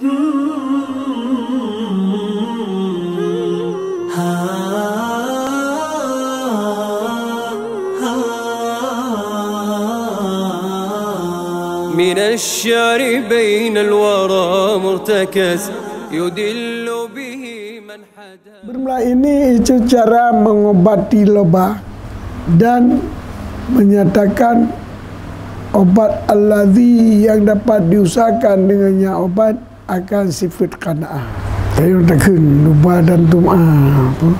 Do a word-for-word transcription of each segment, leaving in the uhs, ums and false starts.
من الشعر بين الورى مرتكز، يدل به من حدا. Bermula ini itu cara mengobati loba dan menyatakan obat allazi yang dapat diusahakan dengannya obat akan sifat qanaah. Tayong takheun luba dan tum'a, apa?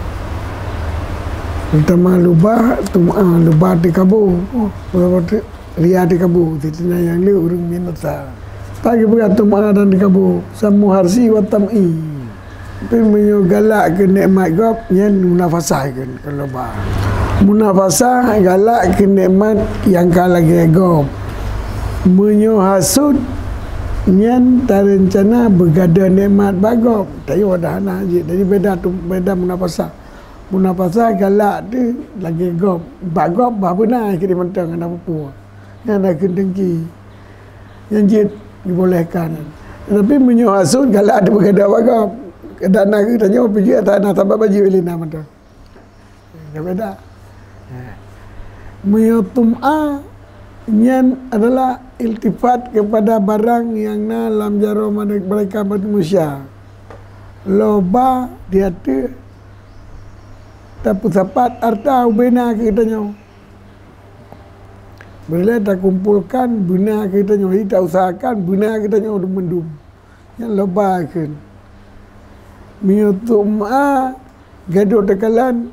Terutama luba, tum'a, luba di kabo. Oh, berapa tu? Ria di kabo, titina nyang le ureueng minat sa. Pagi peugah tum'a dan di kabo, samu harsi wa tam'i. Tapi meunyoe galak keu nikmat gob, nyan munafasah keu, keu loba. Munafasah galak keu nikmat nyang ka lagée gob. Meunyoe hasut, nyan tareuncana beugadoh nikmat bak gob. Tapi wadah hana jih. Jadi beda tu, beda munafasah. Munafasah galak tu lagée gob. Bak gob bah beuna keu mantong hana peue-peue. Nyan na keu dengki. Nyan jeuet dibolehkan. Tapi meunyoe hasut galak tu beugadoh bak gob. Kadang na geutanyoe pih jeuet, hana sabab baju lé na mantong. Ka beda. Meunyoe tum'a, nyan adalah iltifat kepada barang nyang na lam jaroe mane-, mereka manusia. Loba di ateueh tapeusapat harta ubena keu geutanyoe. Beureulee takumpolkan beuna keu geutanyoe, jadi tausahakan beuna keu geutanyoe mandum. Nyan loba kheun. Meunyoe tum'a gadôh teukalon,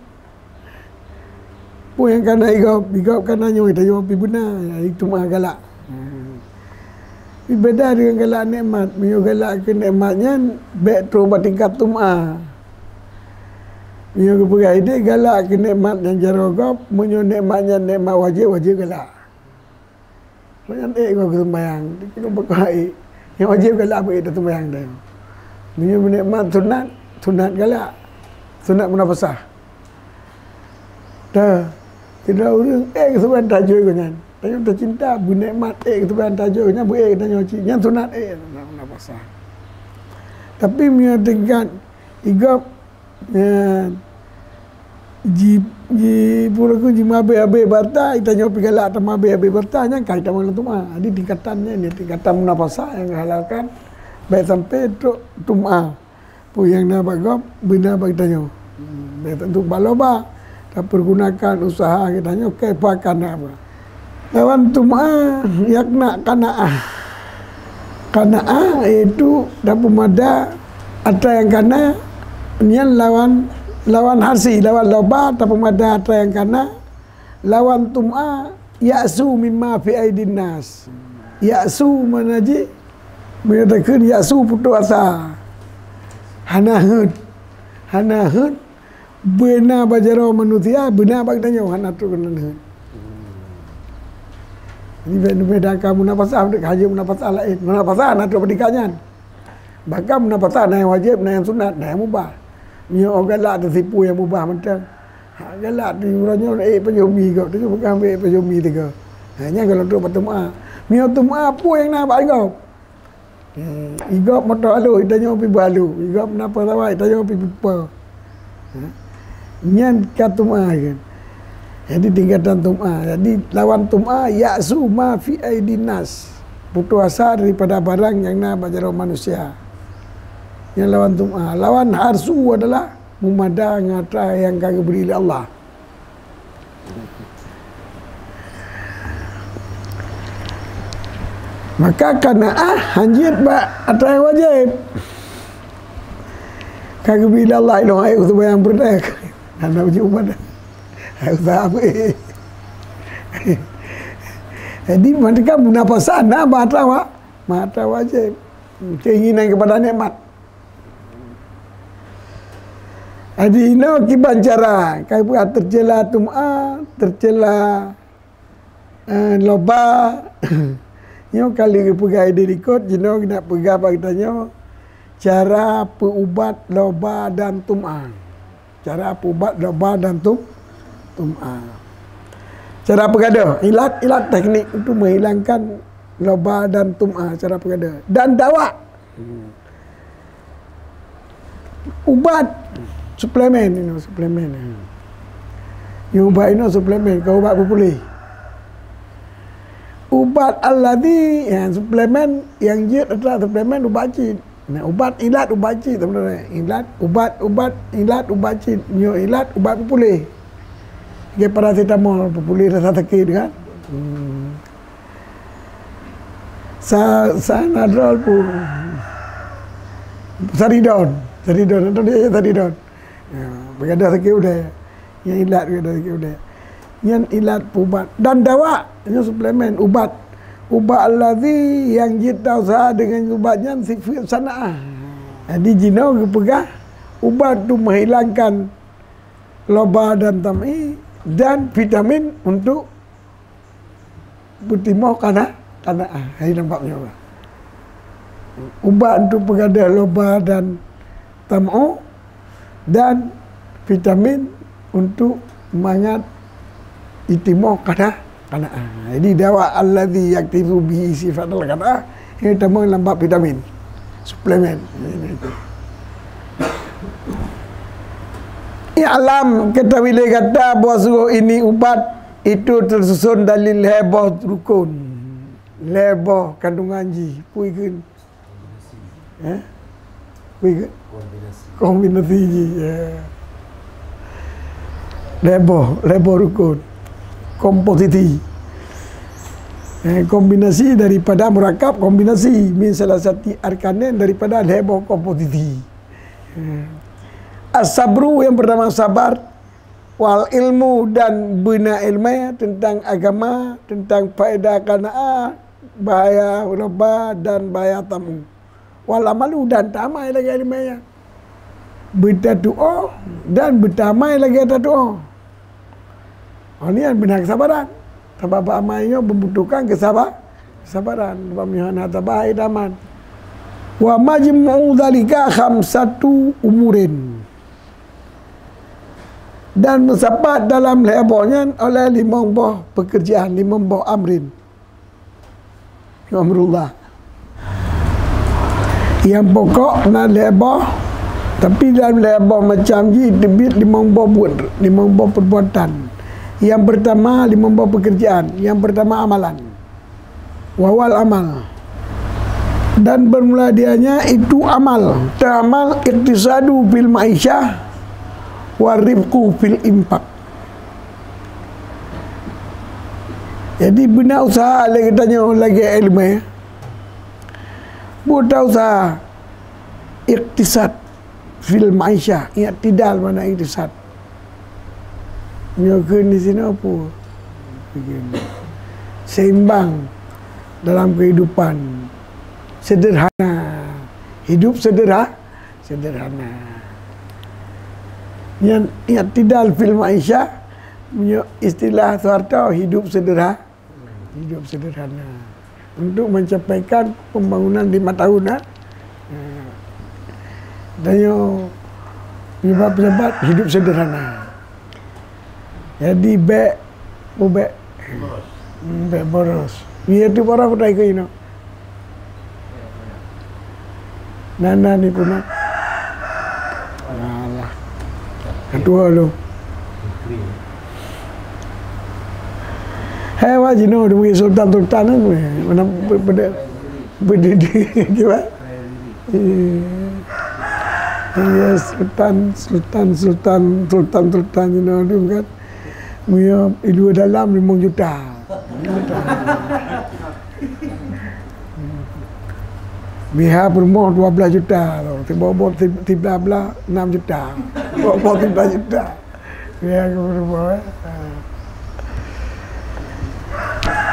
peue nyang kana igob, igob kana nyoe, tanyoe pih beuna, tum'a galak. Pih beda deungon galak nikmat. Meunyoe galak keu nikmat nyan, bék troh bak tingkat tum'a. Meunyoe geupeugah idéh galak keu nikmat nyang jaroe gob, meunyoe nikmat nyan nikmat wajéb, wajéb galak. Nyan ék ngon sumbayang, keuneuk beuka ék. Nyang wajéb galak beu ék teusumbayang teuh. Meunyoe nikmat sunat, sunat galak. Sunat munafasah. Teuh, sidroe ureueng ék sumbayang tahajud geuh nyan. Tanyoe teucinta, beunikmat ék sumbayang tahajud geuh nyan, beu ék tanyoe cit. Nyan sunat ék, sunat munafasah. Tapi meunyoe tingkat igob, Nyan. Ji, ji, peue lagée jimeuhabéh-habéh barta, geutanyoe pih galak tameuhabéh-habéh barta, nyan ka tamong lam tum'a. Jadi tingkatan nyan, nyan tingkatan munafasah nyang geuhalalkan, bék sampai trok tum'a. Peue nyang na bak gob, beuna bak geutanyoe. Hmm, bék tantu bak loba, tapeurgunakan usaha geutanyoe keu pakan apa. Lawan tum'a yakna qanaah. Qanaah yaitu tapeumada atra nyang kana, nyan lawan, lawan harsi, lawan loba tapeumada atra nyang kana, lawan tum'a ya'su mimma fi aidin nas. Ya'su makna jih, meunyoe takheun ya'su putus asa. Hana heuet. Hana heuet. Beuna bak jaroe manusia, beuna bak geutanyoe hana trok keunan heuet. Jadi, beda ka munafasah, ka jeuet munafasah laén. Munafasah hana trok bak tingkat nyan. Bahkan munafasah na nyang wajéb, na nyang sunat, na nyang mubah. Meunyoe galak teusipu nyang mubah mantong. Ha, galak di uroe nyoe ék pajoh mi gob, tanyoe peugah ék pajoh mi teuga. Ha, nyan gohlom trok bak tum'a. Meunyoe tum'a peue nyang na bak gob. Hmm, igob moto aloh, geutanyoe pih beualoh. Igob na peusawat, geutanyoe pih peupo. Ha? Nyan ka tum'a kan. Jadi tingkatan tum'a. Jadi lawan tum'a ya'su ma fi aidin nas. Putus asa daripada barang nyang na bak jaroe manusia. Nyan lawan tum'a. Lawan harsu adalah meumada ngon atra nyang ka geubri lé Allah. Maka qanaah hanjeuet bak atra nyang wajéb. Ka geubri lé Allah, ilôn hai sumbayang peureudeh. Hana ujong pada. Hai usaha apa? Jadi, mantong munafasah na bak atra wa-, bak atra wajéb. Keinginan kepada nikmat. Jadi, inoe kiban cara, ka peugah teucela tum'a, teucela, eh, loba. Nyoe ka lheueh geupeugah di likot, jinoe geunak peugah bak geutanyoe cara peuubat loba dan tum'a. Cara peuubat loba dan tum-, tum'a. Cara peugadoh, ilat, ilat teknik untuk menghilangkan loba dan tum'a, cara peugadoh. Dan dawa. Hmm. Ubat, suplemen, inoe suplemen. Nyoe ubat inoe suplemen, kon ubat peupuléh. Ubat alladzi, nyang suplemen, nyang jeuet atra suplemen ubat cit. Nah, ubat ilat ubat cit sebenarnya. Ilat, ubat, ubat, ilat ubat cit. Nyoe ilat ubat peupuléh. Lagèe parasetamol peupuléh rasa sakit kan. Hmm. Sa-, Sanadol pun. Saridon. Saridon. Atau dia Saridon. Ya, begadang sakit udai. Yang ilat begadang sakit udai. Yang ilat ubat. Dan dawa, yang suplemen, ubat. Ubat alladzi yang jitausaha dengan ubat nyan sifat sanaah. Jadi, jinoe geupeugah, ubat tu menghilangkan loba dan tam'i dan vitamin untuk beutimoh kana, kana, ah, hai nampak nyoe. Ubat untuk peugadeh loba dan tam'u dan vitamin untuk mangat itimoh kana, kana, ah. Jadi dawa alladzi yaktifu bihi sifatal kana, ini tamong lam bab vitamin, suplemen. I'lam, ketahuilah gata bahwa sungguh ini ubat itu tersusun dari lhèe boh rukun, lhèe boh kandungan jih. Pui kheun? Eh? Pui kheun? Kombinasi. Kombinasi jih, ya. Lhèe boh, lhèe boh rukun. Komposisi. Eh, kombinasi daripada murakab kombinasi. Min salasati arkanin daripada lhèe boh komposisi. Eh. As-sabru yang pertama sabar. Wal ilmu dan beuna ileumèe teuntang agama, teuntang faedah kana'ah, bahaya loba dan bahaya tam'u. Wal amalu dan tamai lagèe ileumèe nyan. Beutatu'oh dan beutamai lagèe tatu'oh. Oh, nyan beuna keusabaran. Sabab bak amai nyoe membutuhkan keusaba-, kesabaran. Sebab meuhana tabah hai taman. Wa majmu'u dzalika khamsatu umurin. Dan meusapat dalam lhèe boh nyan oleh limong boh peukeurjaan, limong boh amrin. Amrullah. Nyang pokok na lhèe boh, tapi dalam lhèe boh macam jih teubiet limong boh buet, limong boh perbuatan. Nyang pertama, limong boh peukeurjaan. Nyang pertama, amalan. Wawal amal. Dan bermula dianya itu amal. Ta'mal iktisadu fil ma'isyah wa rifqu fil infak. Jadi, beuna usaha lé geutanyoe lagèe ileumèe. Buta usaha iktisad fil ma'isyah, i'tidal makna iktisad. Nyoe kheun di sinoe peue? Seimbang dalam kehidupan. Sederhana. Hidup sederha-, sederhana. Nyan i'tidal fil ma'isyah, nyoe istilah Soeharto, hidup sederha-, hidup sederhana. Untuk mencapaikan pembangunan lima tahun, ha? Ha. Dan nyoe pejabat-pejabat hidup sederhana. Jadi, bèk, oh, bèk. Hmm, bèk boros. Nyoe tu boros udah ikut inoe. Nana ni pun, ha? Alah. Ketua lu. Hai, wah, jinoe dia bagi sultan-sultan kan. Mana be-, beda, beda, gimana? Iya, sultan, sultan, sultan, sultan, sultan jinoe tu kan. Meunyoe i luwa dalam limong juta. Biha peurumoh dua belas juta tu. Tiba-tiba enam juta. Tiba-tiba tiga belas juta. Ya, aku berubah, eh.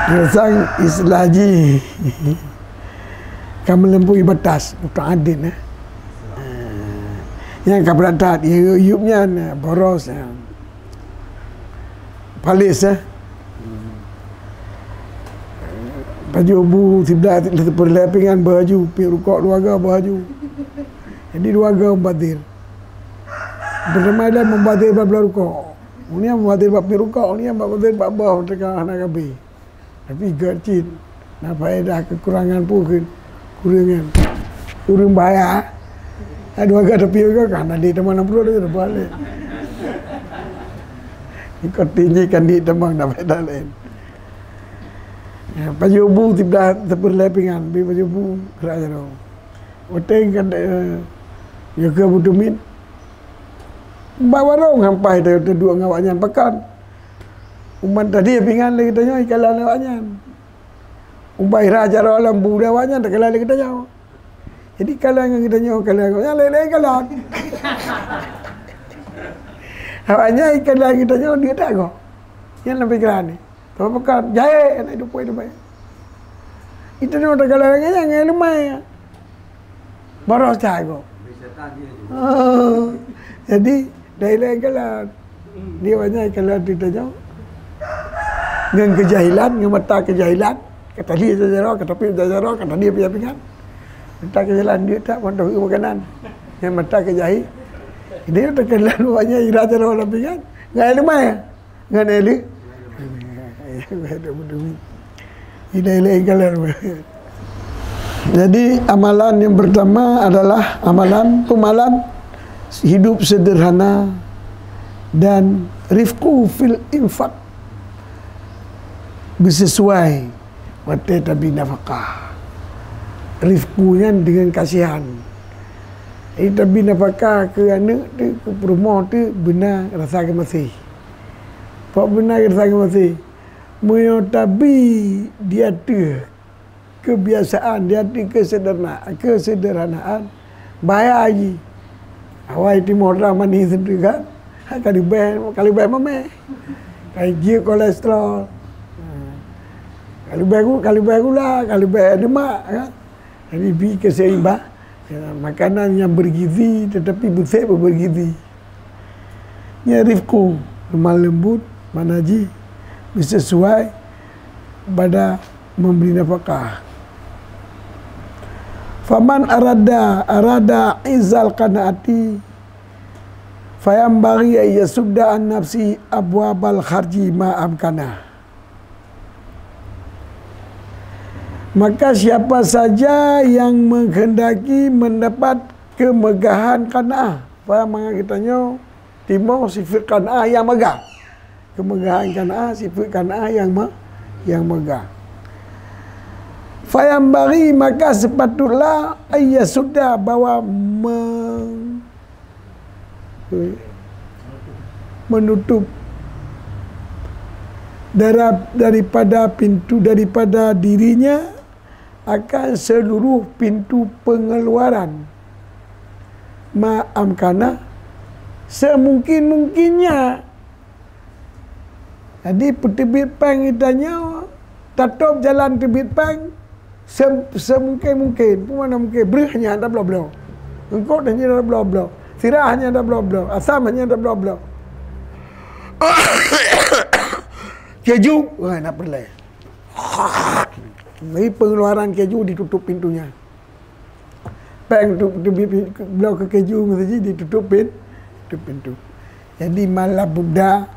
Teuh sang istilah jih ka meulampaui batas, muta'adin, eh. Nyang ka brat that, ya, yup nyan, eh, boros, eh. Palis, eh. Baju bu siblah, siblah pingan baju, pi rukok dua ga baju. Jadi dua ga mubazir. Pertama adalah mubazir bak bloe rukok. Uneuen mubazir bak pih rukok, uneuen mubazir bak boh teuka hana gabe. Tapi gèt cit na faedah keukurangan peue kheun? Kureueng nyan. Kureueng bahaya. Dua gata piôh ka, ka na di teumang enam puluh tu, dah balik. Kau tinggi kan di teumang dah beda lain. Ya, pajoh bu tibda teupeureulée pingan, bi pajoh bu keuraya ro. Watée kan, eh, ya ke bu tumit. Bak warong hampai teu-, teuduek ngon awaknyan pakan. Uman tadi pingan lé geutanyoe ikalan awaknyan. Ubai raja ro lam bu awaknyan teukalan lé geutanyoe. Jadi, kalan ngon geutanyoe, kalan ngon nyang laén-laén kalan. Awaknyan kalan geutanyoe, dia tak go. Nyan lam pikiran ni. Tapi bukan, jahé, aneuk dupui tu baik. Itu nyoe teukalan ngon nyang, nyang leumai. Baroh cah go. Ah, jadi, laén-laén kalan. Dia banyak kalau ditanya. Ngon keujahilan, ngon mata keujahilan. Kata dia jaroe, kata pih jaroe, kata dia pih pingan. Mata keujahilan dia tak pun tahu makanan. Ngon mata keujahil. Dia terkenal banyak ira jaroe lam pingan. Ngon ilmu ya. Ngon ilmu. Tidak ilmu kalau. Jadi, amalan yang pertama adalah amalan pemalan hidup sederhana dan rifqu fil infak, bersesuai watée tabi nafakah. Rifqu nyan dengan kasihan. Jadi, tabi nafakah keu aneuk tu, keu peurumoh tu beuna rasa geumaséh. Pak beuna rasa geumaséh. Meunyoe tabi di ateueh kebiasaan, di ateueh kesederna-, kesederhanaan, bahaya jih. Awai timoh rah manis tu kan, ha, ka leubeh, ka leubeh mameh. Ka jeuet kolesterol. Ha. Ka leubeh gu-, ka leubeh gula, ka leubeh lemak, kan. Jadi, bi keuseimbang. Ya, makanan yang bergizi tetapi beusép pun bergizi. Nyan rifqu, lemah lembut, makna jih bersesuai pada memberi nafkah. Faman arada, arada izzal qanaati, fayanbaghi an yasudda an nafsi abwabal kharji ma amkana. Maka siapa saja yang menghendaki mendapat kemegahan qanaah, paham mangat geutanyoe timoh sifeuet qanaah nyang meugah. Kemegahan qanaah, sifeuet qanaah nyang me-, nyang meugah. Fayanbaghi, maka sepatutlah, an yasudda, bahwa me-, menutup dara-, daripada pintu, daripada dirinya akan seluruh pintu pengeluaran ma amkana semungkin-mungkinnya. Jadi, peuteubiet péng geutanyoe, tatôb jalan teubiet péng se-, semungkin-mungkin. Peue makna mungkin? Breueh nyan tabloe-bloe. Eungkôt nyan tabloe-bloe. Sira nyan tabloe-bloe. Asam nyan tabloe-bloe. Keju, wah, nak peureulée. Jadi, pengeluaran keju ditutup pintunya. Péng tu, tu, bi-, bi-, bloe keu keju meusaji ditutup pin-, tutup pintu. Jadi, ma la budda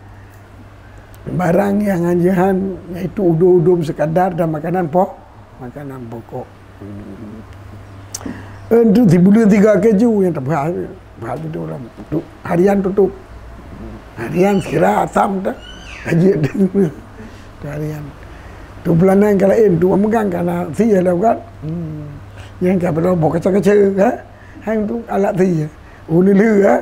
barang nyang hanjeuhan, yaitu udôm-udôm sekadar dan makanan po-, makanan pokok. Untuk sibuleuen tiga keju nyang teubeuhah, beuhah tu orang. Tu harian tutup. Harian sira asam dah. Haji tu harian. Tu bulanan ka laén, tu megang ka na sie dah bukan. Hmm. Nyang ka beudôh boh kaca-kaca, ha? Hang tu alat sie. Ulu leu, ha?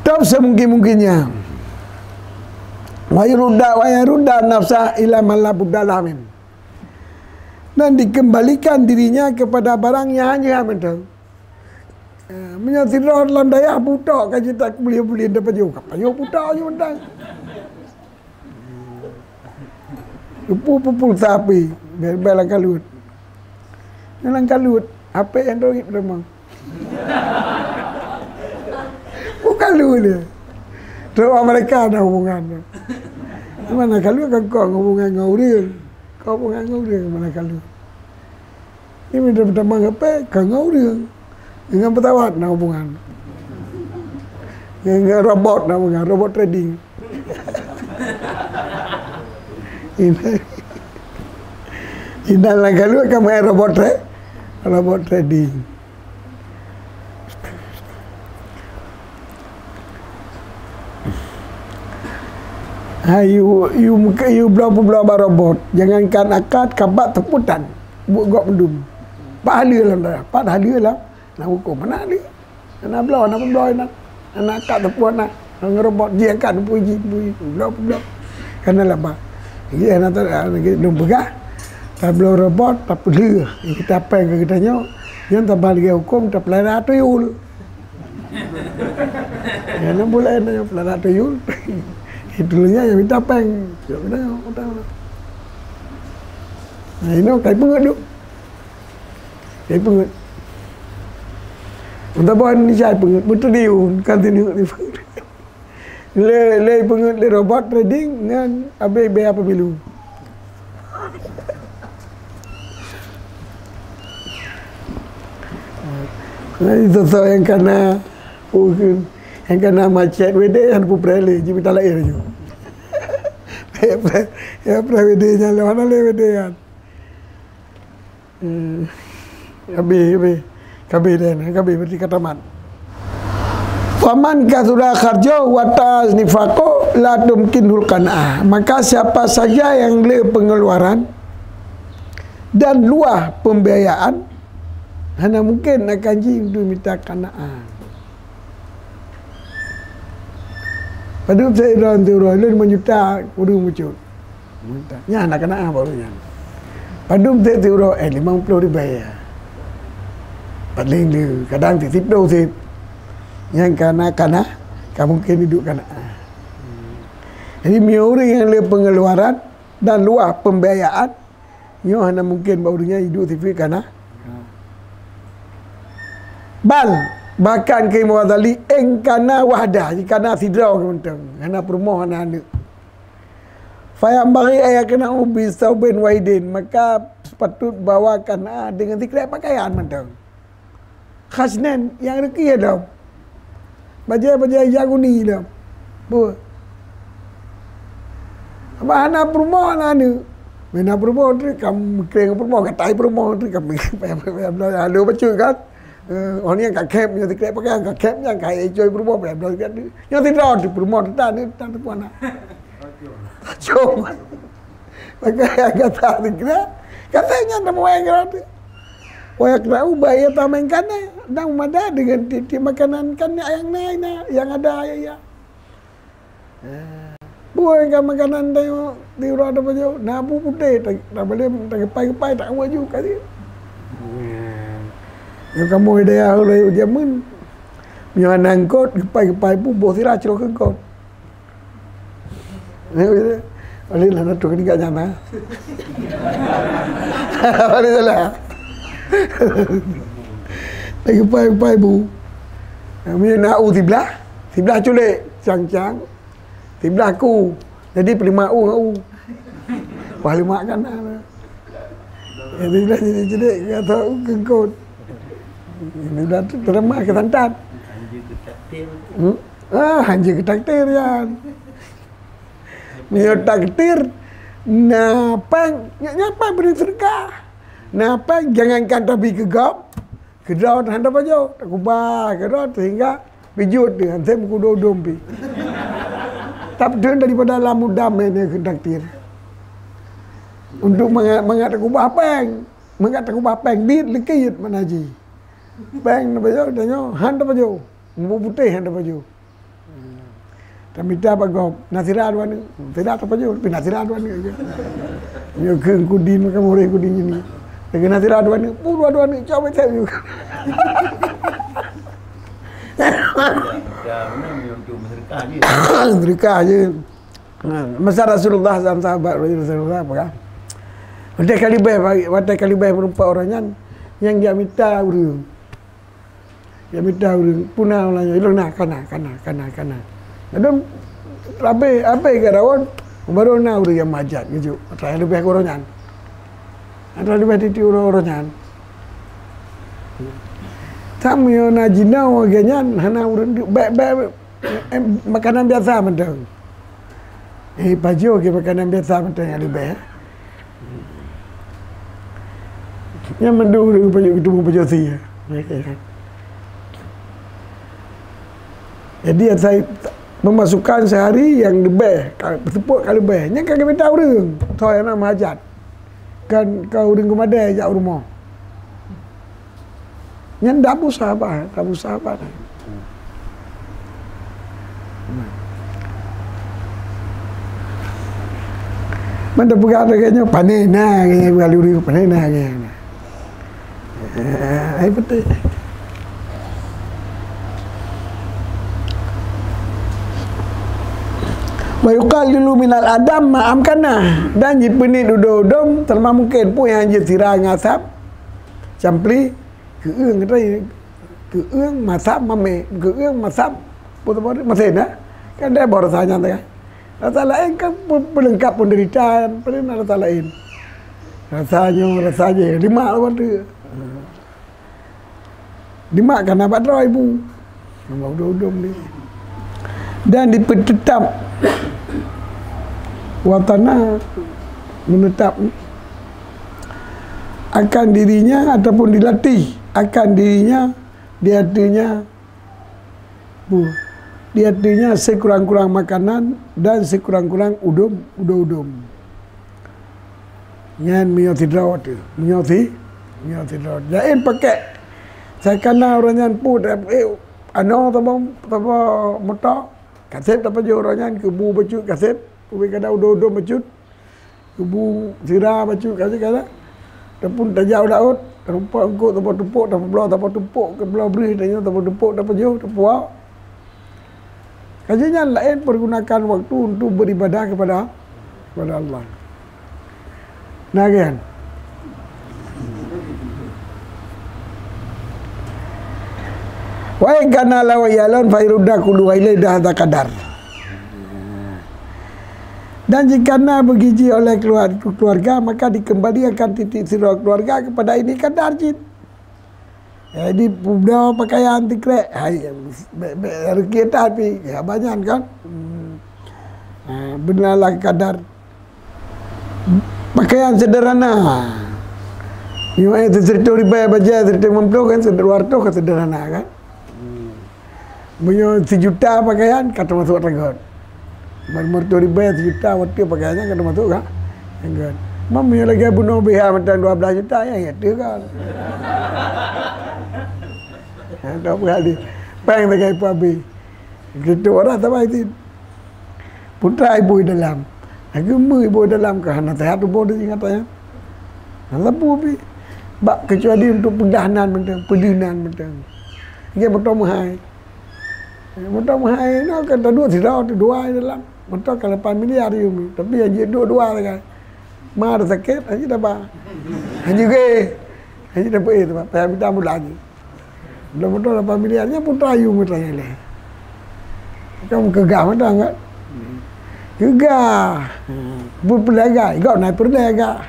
Tôb semungkin-mungkinnya. Wa yurudda, wa yurudda nafsa ila ma la budda lah min. Dan dikembalikan dirinya kepada barang nyang hana mantong. Eh, meunyoe sidroe lam dayah butok ka jeuet takuliah-kuliah dapat jauh, ka payah butok jauh mantong. Lupu pupul sapi, bèk-bèk lam kalut. Lam kalut, H P Android memang. Bukan lu dia. Terus mereka ada hubungan. Mana kalut kan kau hubungan dengan urang. Kau hubungan dengan urang mana kalut. Ini minta pertama H P, kan dengan urang. Dengan pesawat nak hubungan. Dengan robot nak hubungan, robot trading. Ini. Inan lam galuek ka meu'en robot tra-, robot trading. Ha, yue, yue, yue bloe peubloe bak robot. Jangankan akad, kabat teuputan. Buet gob meudum. Pat haleue lam dara, pat haleue lam, lam hukôm. Mana haleue? Hana bloe, hana peubloe inan. Hana akad teupeu hana. Ngon robot jih akad teupeu jih, teupeu jih. Peubloe, peubloe. Kana laba. Jadi hana ta-, lagèe lôn peugah. Tabloe robot, tapeulheueh. Nyang kita péng keu geutanyoe. Nyan taba lagèe hukôm, tapeulara tuyul. Ya, na buleuen nyoe peulara tuyul. Itu nya nyang mita péng. Cok geutanyoe, utang. Nah, inoe kai peungeuet tu. Kai peungeuet. Meutabah Indonesia peungeuet, beuteudiun, kan teuneuk di peungeuet. Lé, lé peungeuet lé robot trading ngon abéh biaya pemilu. Nah, itu tu nyang kana, nyang kana macet W D, nyang peupreh lé, jimita laén laju. Ya, preh, ya, preh W D nyan, lé mana lé W D nyan. Hmm. Habéh, habéh. Ka habéh deh, ka habéh berarti ka tamat. Faman katsura kharjo wa ta'az nifaqo la tumkinhul qanaah. Maka siapa saja yang le pengeluaran dan luah pembiayaan, hana mungkin akan jih untuk mita qanaah. Padum sép droe, droe lôn lima juta, ureueng mucot. Nyan na kana baru nyan. Padum sép uroe, eh, limong ploh ribèe. Paléng le, kadang sép ploh sép. Nyan kana, kana, ka mungken idup kana. Jadi, meunyoe ureueng nyang le pengeluaran dan luah pembiayaan, nyoe hana mungken bak ureueng nyan idup sifeuet kana. Bal, bahkan keu Imam Ghazali, in kana wahda, jikana sidroe mantong, hana peurumoh, hana aneuk. Fayambaghi an yaqna'u bi tsaubin wahidin, maka sepatut bahwa kana dengan sikrek pakaian mantong. Khasnen nyang reuki lom. Bajèe-bajèe nyang uni lom. Beuh. Bah hana peurumoh na aneuk. Meunan peurumoh treuk ka meukreng peurumoh, ka tai peurumoh treuk ka meukreng payah, payah, payah, hana bacut kan. Eh, orang yang ka khép, yang sikrek pakaian ka khép, yang ka icoi peurumoh payah bloe sikrek. Yang sidroe peurumoh teuta ni, teuta teupeu aneuk. Tacok. Maka gata sikrek, gata nyan teuma wayang geura tu. Wayang geura ubah ia tameng kana, dan mada dengan tiep-tiep makanan kan yang na, na, yang ada ya, ya. Bukan kan makanan tengok di urang ada baju, na bu putih, tak, tak boleh, tak gepai-gepai, tak baju kali. Ya, kamu hidayah oleh jamin. Nyoe nangkot, gepai-gepai bu, boh sira ceroh kengkot. Oleh lah tu kena nyana. Oleh salah. Lagi pai-pai bu. Kami nak u siblah, siblah culik cang-cang, siblah ku. Jadi pelima u ngan u. Wah lima kan. Jadi dah jadi culik kata u kengkot. Ini dah tu terima ke santan. Hmm? Ah, hana geutakdir nyan. Meunyoe takdir, na péng, nyan, nyan péng bri seudeukah. Na péng, jangankan tabi keu gob, keu droe hana tapajoh, takubah keu droe sehingga bijut dengan sem kudo dom pi. Tapi daripada lam mudam ini keu takdir. Untuk mangat, mangat takubah péng, mangat takubah péng, bit leukit mana ji. Péng tapajoh, tanyoe hana tapajoh, bu putéh hana tapajoh. Tamita bak gob, na sira dua aneuk. Sira tapajoh, tapi na sira dua aneuk. Nyoe keu kudin, maka mureh kudin ini. Lagi na sira dua aneuk, pu dua, dua aneuk, cok beutôi. Sedekah je. Masa Rasulullah dan sahabat Rasulullah apa kan? Watèe ka leubeh, watèe ka leubeh meureumpok uroe nyan, nyang jak mita ureueng. Dia mita ureueng, puna ulang nyoe, ilong na, kana, kana, kana, kana. Ladôm abéh, abéh geurawon, baru na ureueng nyang meuhajat, ngeujok. Atra leubeh keu uroe nyan. Atra leubeh tiep-tiep uroe, uroe nyan. Tam yo na jinoe lagèe nyan, hana ureueng bèk, bèk, em, makanan biasa mantong. Eh, pajoh ke makanan biasa mantong nyang leubeh, eh. Nyan mandum ureuëng pajoh, geuteumu pajoh sie. Jadi asai pemasukan sehari nyang leubeh, ka seupôt ka leubeh. Nyan ka geumita ureuëng, soe nyang na meuhajat. Kan ka ureuëng geumadée jak u rumoh. Nyan dabu sahabat, dabu sahabat. Mantong peugah lagée nyoe, pané na lagée nyoe, bukan luri, pané na lagée nyoe. Eh, ai beutôi. Wa yuqallilu minal adam ma amkana, dan jipeunie udom-udom, teuma mungken peue nyang jeuet sira ngon asam, campli, keueung, keueung, masam, mamé, keueung, masam, peue teuma masén, eh? Kan ada boh rasa nyan teuh, kan? Rasa laén kan pe-, peulengkap penderita, paling na rasa laén. Rasa nyoe, rasa jih, lima lawat tu. Lima kan abad droe ibu. Nambah udom-udom ni. Dan dipeuteutap watana, menetap akan dirinya ataupun dilatih akan dirinya, di hatinya, Bu, di hatinya sekurang-kurang makanan dan sekurang-kurang udom, udom-udom. Nyan meunyoe sidroe teuh, meunyoe si, meunyoe sidroe. Laén pakai. Sakana ureuëng nyan pun, eh, anoe saboh, saboh moto, kaseb tapajoh ureuëng nyan keu bu bacut kaseb, ubé kada udom-udom bacut. Kubu sira bacut ka jih ka. Tapun tajak u laôt, tarumpok eungkôt, tapeutupok, tapeubloe, tapeutupok, keu bloe breuh, tanyoe tapeutupok, tapajoh, tapuwoe. Ka jih nyan laén pergunakan waktu untuk beribadah kepada, kepada Allah. Nah, kan? Wa in kana lahu iyalun fa yurda kulluha ilaihi, dah hadza qadar. Dan jika na beugiji oleh keluar-, keluarga, maka dikembalikan titik sidroe keluarga kepada ini kadar jih. Jadi, peubloe pakaian tikrek, hai, bèk, bèk rezeki that pih, ya, banyak kan? Hmm. Ha, beuna lah kadar pakaian sederhana. Nyoe, eh, seratus ribèe bajèe, seratus lima puluh kan, dua ratus kan sederhana kan? Hmm. Meunyoe sijuta pakaian, ka teumasok reugot. Meunyoe reutoh ribèe, sijuta watèe pakaian nyan ka teumasok ka reugot. Meunyoe lagèe bunoe B H mantong dua belas juta, nyan, nyan teuh ka. Nyan ka peue hal jih. Péng sagai peuabéh. Keu tu orang sabai cit. Putra ibu dalam. Lagèe meu ibu dalam ka hana sehat tuboh jih ngon tanyoe. Hana sapeue pih. Bak keucuali untuk peugah nan mantong, peudeuh nan mantong. Lagèe moto meuhai. Moto meuhai nyoe kan taduek sidroe, dua dalam. Moto ka lapan miliar yum, tapi nyang jeuet duek dua sagai. Ma ada sakét, hana jeuet taba. Hana jeuet gèh. Hana jeuet dapeuet taba. Payah mita bulan jih. Dalam moto lapan miliar, nyan pun tayue meutanyoe lé. Kan keugah mantong kan? Keugah. Peureulèe gah, gobnyan peureulèe gah.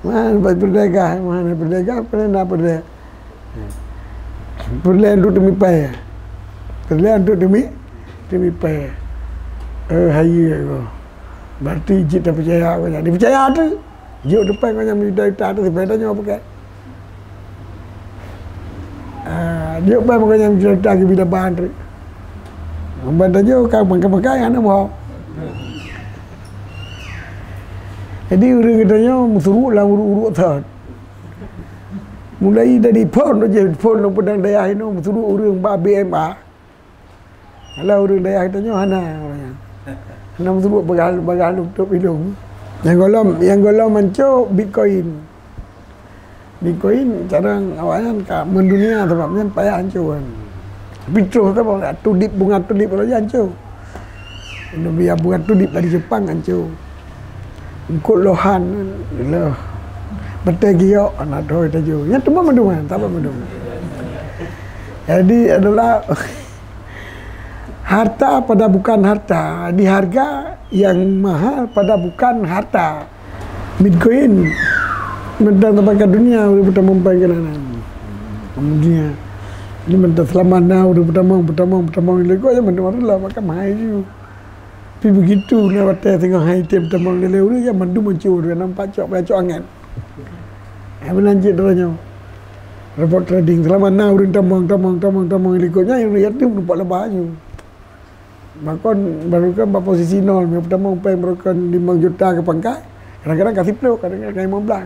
Mana dapat peureulèe gah, mana peureulèe gah, peureulèe na peureulèe. Peureulèe untuk teumipèe. Peureulèe untuk teumi-, teumipèe. Eh, hayeue aku. Berarti jeuet tapeucaya aku nyan. Dipeucaya tu. Jeuet teupèe ngon nyang mita-mita tu, sebenarnya nyoe bukan. Ah, jeuet péng makajih meuceurita keu bidaban treuk. Ban tanyoe ka makai-makai hana meuho. Jadi ureueng geutanyoe meusuruek lam uruek-uruek thon. Mulai dari phon, phon peudang dayah inoe meusuruek ureueng ba B M A. Alah ureueng dayah geutanyoe hana, hana meusuruek bagah, bagah lom top ilong. Nyang gohlom, nyang gohlom anco Bitcoin. Bitcoin carang awaknyan ka mendunia sabab nyan payah anco kan. Tapi troh tu bah tulip, bunga tulip laju anco. Indonesia bunga tulip dari Jepang anco. Eungkôt lohan, loh. Batèe giok, aneuk droe taju. Nyan teuma mandum, saban mandum. Jadi adalah harta pada bukan harta, di harga yang mahal pada bukan harta. Bitcoin, mantong tapakat dunia, ureueng peutamong péng keunan. Dunia. Ini mantong seulamat na, ureueng peutamong, peutamong, peutamong, lé goe, mantong mantong lah, maka mahai ju. Tapi begitu na watèe teungoh hai tem teumong lé ureueng, nyan mandum hancô, ureueng nampak cok, cok angén. Nyang meunan cit droe nyoe. Robot trading, seulama na ureueng tamong, tamong, tamong, tamong likot nyan, ureueng yatim numpak laba nyoe. Makon baru kan bak posisi nol, nyang pertama péng baru kan limong juta keu pangkat, kadang-kadang ka siplôh, kadang-kadang ka limong blah.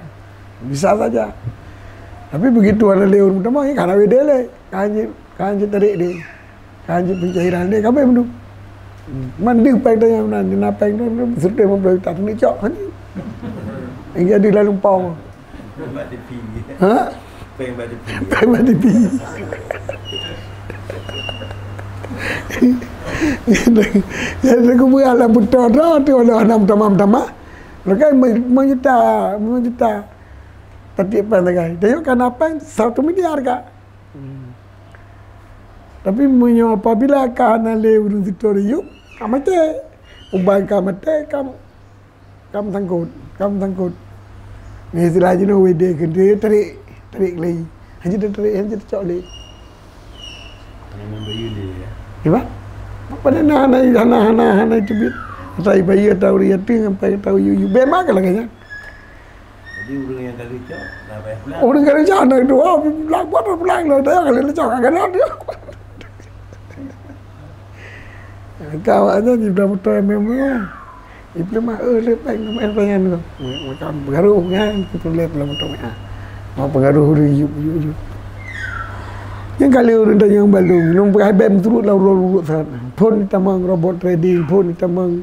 Bisa saja. Tapi begitu hana lé ureueng tamong, ya ka hana deh lé. Ka hanjeuet, ka hanjeuet tarék deh. Ka hanjeuet pencairan deh, ka habéh meunan. Man deuh péng tanyoe meunan, na péng tu, seureutôh limong ploh juta, keuneuk cok, hanjeuet. Yang jadi lalu pau. Péng bak tepi. Ha? Péng bak tepi. Péng bak tepi. Jadi, jadi aku buat lah betul dah tu, ada enam tamam-tamam. Mereka lima juta, lima juta. Tapi péng tagai. Dia kan apa? Satu miliar, Kak. Hmm. Tapi meunyoe apabila ka hana lé ureueng sitoe yup, ka maté. Uban ka maté, ka, ka meusangkot, ka meusangkot. Nyan istilah jinoe W D keu dia tarék, tarék lé. Hana jiteucok lé. Hana membayeue lé, ya. Kiban? Padahai hana, hana, hana, hana teubiet. Ata ibayeue, ata ureueng yatim, sampai ata yup-yup. Bema ka lagèe nyan. Jadi, ureueng nyang ka geucok, na payah pulang. Ureueng ka geucok, na dua, pulang, buat pulang, lah, dah, kalau geucok, kan, kan, dia. Kau aja di dalam motor memang. Ibu mah, eh, lepek, lepek, lepek, lepek, lepek. Macam baru, kan, kita lihat dalam motor, ah. Mau pengaruh ureueng, yup, yup, yup. Nyang kali ureueng tanyong balong, nung peuhai bèk meuturot lah urot-urot sangat. Phôn tamong robot trading, phôn tamong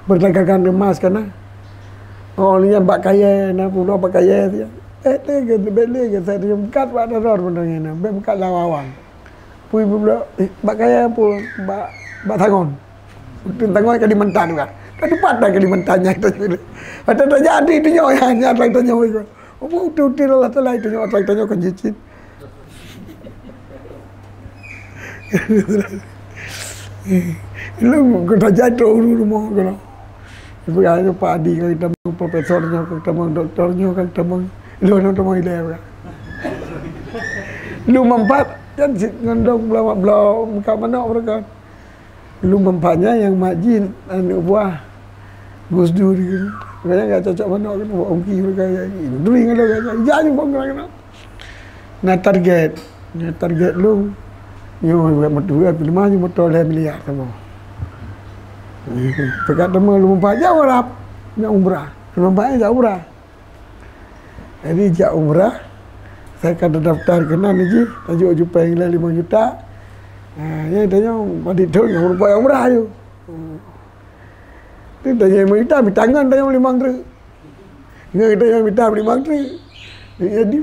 perdagangan emas kana. Oh, nyan bak kayèe, na pulo bak kayèe siat. Eh, lé ke, bèk lé ke, saya teuka meukat bak dador benda nyan, bèk meukat lam awang. Pui pulo, eh, bak kayèe pun, bak, bak tangon. Tangon Kalimantan kan. Tadi patah Kalimantan nyan tadi. Ada tak jadi tu nyoe, nyan, nyan, tanyoe. Apa util-util Allah Taala itu nyoe, Allah Taala nyoe kan cicit. Lu kena jatuh dulu mau kena. Ibu ya, Pak Adi kan kita mau profesor nyoe, kan kita mau doktor nyoe, kan kita mau lu nyoe, kita mau ilèe kan. Lu manfaat kan si ngandung belau, belau muka manok mereka. Lu manfaatnya yang mak jin aneuk buah Gus Dur gitu. Makanya nggak cocok manok gitu, buat ongki mereka. Duri nggak ada, jangan bongkar kena. Na target, na target lu. Nyoe buat motor, lima nyoe motor lhèe miliar sama. Peugah teuma lu manfaat jak Arab, nak umrah. Lu manfaatnya jak umrah. Jadi jak umrah, saya ka terdaftar keunan jih, tajok jupeng lé limong juta. Ha, ya, tanya, badi thon ngon rupa umrah ayu. Ni tanya limong juta, mita ngon tanya limong treuk. Ngon tanya mita limong treuk. Jadi,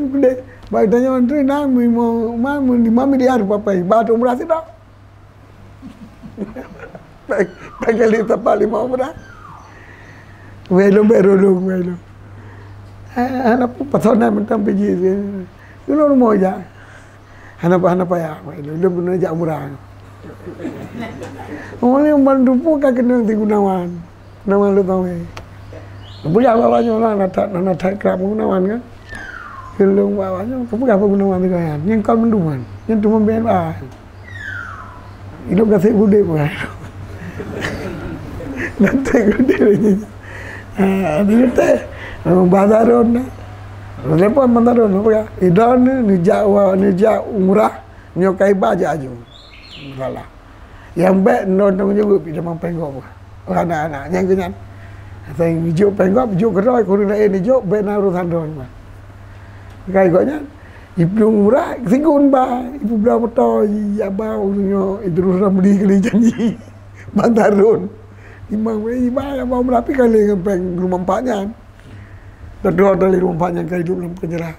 bak tanya limong treuk, na, lima, lima miliar papai. Bak umrah sidok. Pakai lé sapa limong peudah. Wei lôn bèk rulung, wei lôn. Hana peue, pasoe na mantong pih jih. Keunoe rumoh jak. Hana, hana payah, wei lôn. Lôn beuna jak murah. Ureueng ban dupu ka keunong si Gunawan. Nama lôn tawé. Peugah bak awak nyoe lah, na that, na that krab ngon Gunawan kan. Keu lôn bak awak nyoe, peugah bak Gunawan sigoe nyan. Nyan kon mandum kan. Nyan teuma B N A. Ilôn gaséh gudép kan. Gaséh gudép. Ah, di teh. Bang Tarun. Telepon Bang Tarun, peugah. Idon ni, neujak wa-, neujak umrah, nyoe ka iba jak aju. Salah. Nyang bèk non tanggung jaweueb pih tamong péng gob. Oh, anak-anak, nyang keu nyan. Asai jok péng gob, jok keudroe, keu ureueng laén jok, bèk na urosan droe nyan. Kai gobnyan, iplueng murah, sigon ba, ipeubloe moto, ya ba ureueng nyoe, Idrus Ramli kali janji. Bang Tarun. Imam, eh, iba, ya ba murah, pih kali ngon péng lumam pak nyan. Dah dua kali lumam pak nyan ka idup lam penjara.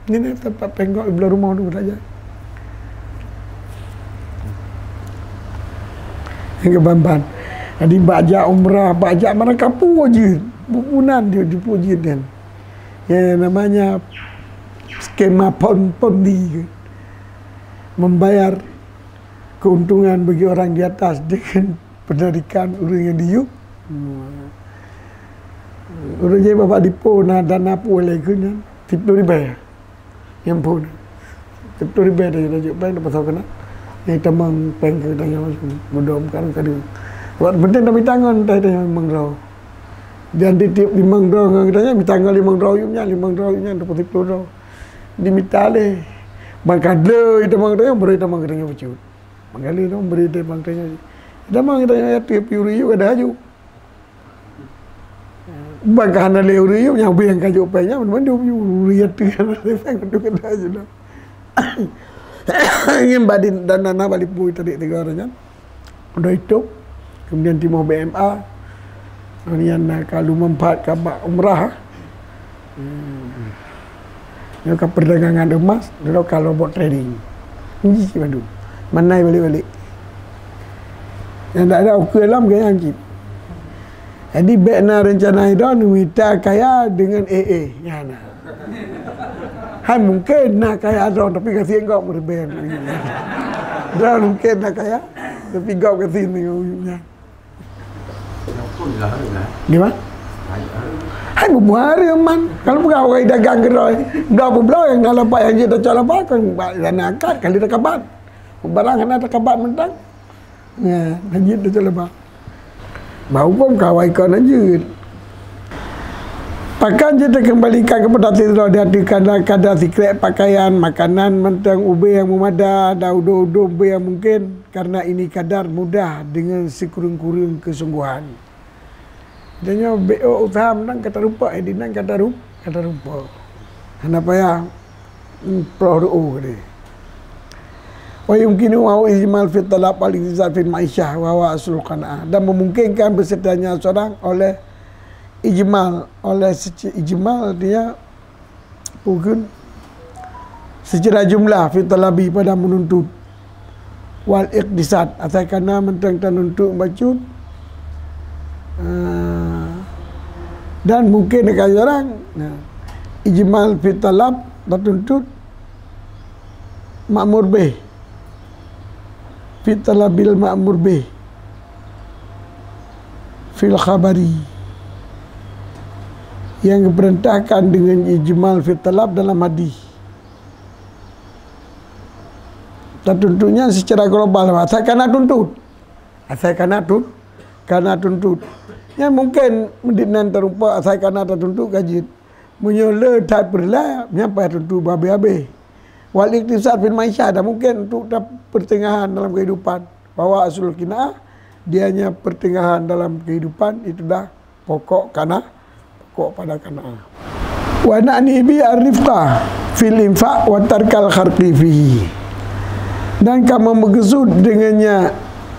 Nyan teumpat péng gob, ipeubloe rumoh tu saja. Nyang keuban-ban. Jadi, bak jak umrah, bak jak mana ka peue jeuet. Bubunan dia, dia peue jeuet kan. Ya, namanya skema pon-, Ponzi kan. Membayar keuntungan bagi orang di atas dengan penarikan ureueng nyang diyueb. Ureueng jih bak depo na dana peue lé keu nyan, siplôh ribèe. Nyang phôn. Siplôh ribèe tajok, tajok péng, tapasoe keunan. Nyang tamong péng keu tanyoe, mudom kan ka deuh. Wat penting tamita ngon teuh tanyoe memang droe. Dan di tiep limong droe ngon geutanyoe, mita ngon limong droe yup nyan, limong droe yup nyan, dua puluh siploh droe. Dimita lé. Ban ka le tamong geutanyoe, bri tamong geutanyoe bacut. Ban ka le tamong, bri tamong geutanyoe. Tamong geutanyoe ya tiep ureueng yup ada aju. Ban ka hana lé ureueng yup, nyang ubé nyang ka jok péng nyan, mandum ureueng yatim hana lé péng, mandum ada aju dah. Nyan bak di, dan na bak Lipui tadi tiga orang nyan. Udah itu, kemudian timoh B M A, kemudian na ka lu manfaat ka bak umrah. Hmm. Nyoe ka perdagangan emas, dulu ka lobok trading. Nji cit bandum. Manai balik-balik. Nyang tak ada ukeue lam gaya cit. Jadi, bèk na rencana itu mita kaya dengan A A. Nyan na. Hai mungkin na kaya droe, tapi gasien gob meureuben. Droe mungkin na kaya, tapi gob gasien ngon uyup nyan. Di mana? Hai bubuah hareuem man. Kalau peugah orang dagang keudroe, dua puluh bloe nyang na lapak nyang jeuet tacok lapak kan bak dana akad kali takabat. Barang hana takabat mantong. Ya, lanjut tu leubeh. Bak huköm ka awai kon lanjut. Pakon jeuet takeumbalikan keupada sidroe di ateueh kada-kada sikrek pakaian, makanan mantong ubé nyang meumada, dan udôm-udôm ubé nyang mungken, karena ini kadar mudah dengan sikureueng-kureueng keusungguhan. Tanyoe bèk usaha meunan ka tarumpok, eh, di nan ka tarum-, ka tarumpok. Hana payah, hmm, ploh ru'uh tadi. Wa yumkinu au ijmal fi talab wal iqtisad fil ma'isyah wa huwa aslul qanaah. Dan memungkinkan bersedia seorang oleh ijmal, oleh seci-, ijmal dia Peue kheun? Seucara jumlah fi talabi pada meununtut. Wal iqtisad, asai kana mantong tanuntut bacut. Ah, dan mungken ka jarang. Nah, ijmal fi talab tatuntut ma'mur bih. Fi talabil ma'mur bih fil khabari, nyang geupeurintahkan deungon ijmal fi talab dalam hadis. Tatuntut nyan seucara global, asai kana tuntut. Asai kana tun-, kana tuntut. Nyan mungken meudit nan tarumpok asai kana tatuntut ka jeuet. Meunyoe le that peureulèe, nyan payah tuntut beu habéh-habéh. Wal iqtisad fil ma'isyah, dan mungken untuk ta-, pertengahan dalam kehidupan. Bahwa aslul qanaah, dia hanya pertengahan dalam kehidupan, itu dah pokok kana, pokok pada kana. Wa na'ni bi ar-rifqa fil infaq wa tarkal kharqi fihi. Dan kamoe meukeusut deungon nyan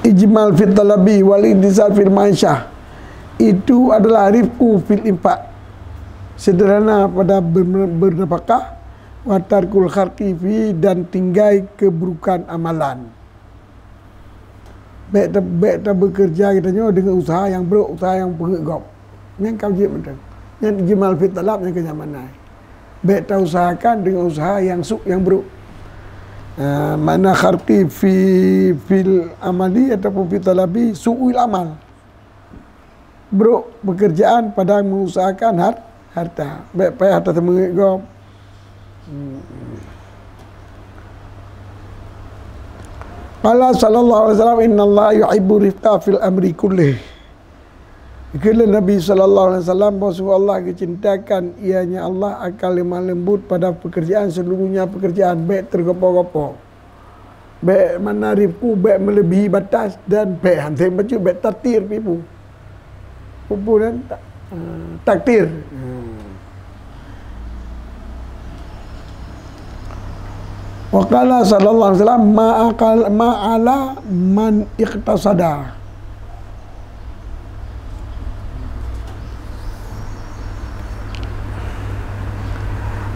ijmal fit talabi wal iqtisad fil ma'isyah. Itu adalah rifqu fil infaq, sederhana pada ber-, bernafkah, wa tarkul kharqi fihi, dan tinggai keburukan amalan. Bèk ta-, bèk tabeukeureuja geutanyoe deungon useuha nyang brôk, useuha nyang peungeuet gob. Nyan ka jeuet mantong. Nyan ijmal fit talab nyang keunyaman. Bèk tausahakan deungon useuha nyang suk, nyang brôk. Ah, makna kharqi fi, fil amali ataupun fi talabi su'ul amal. Brôk peukeurjaan padahai meuuseuhakan har-, harta. Bèk payah harta teumeungeuet gob. Hmm. Qala sallallahu alaihi wasallam, "Innallaha yuhibbu rifqa fil amri kullih." Kheun lé Nabi sallallahu alaihi wasallam bahwa sungguh Allah geucintakan, ianya Allah akan lemah lembut pada pekerjaan, seluruhnya pekerjaan, bèk teugopo-gopo. Bèk mana rifqu, bèk meuleubèhi batas dan bèk hansém bacut, bèk taktir pih peue. Peue-peue nan ta-, ah, taktir. Hmm. Wa qala sallallahu alaihi wasallam, "Ma aqal-, ma ala man iqtasada."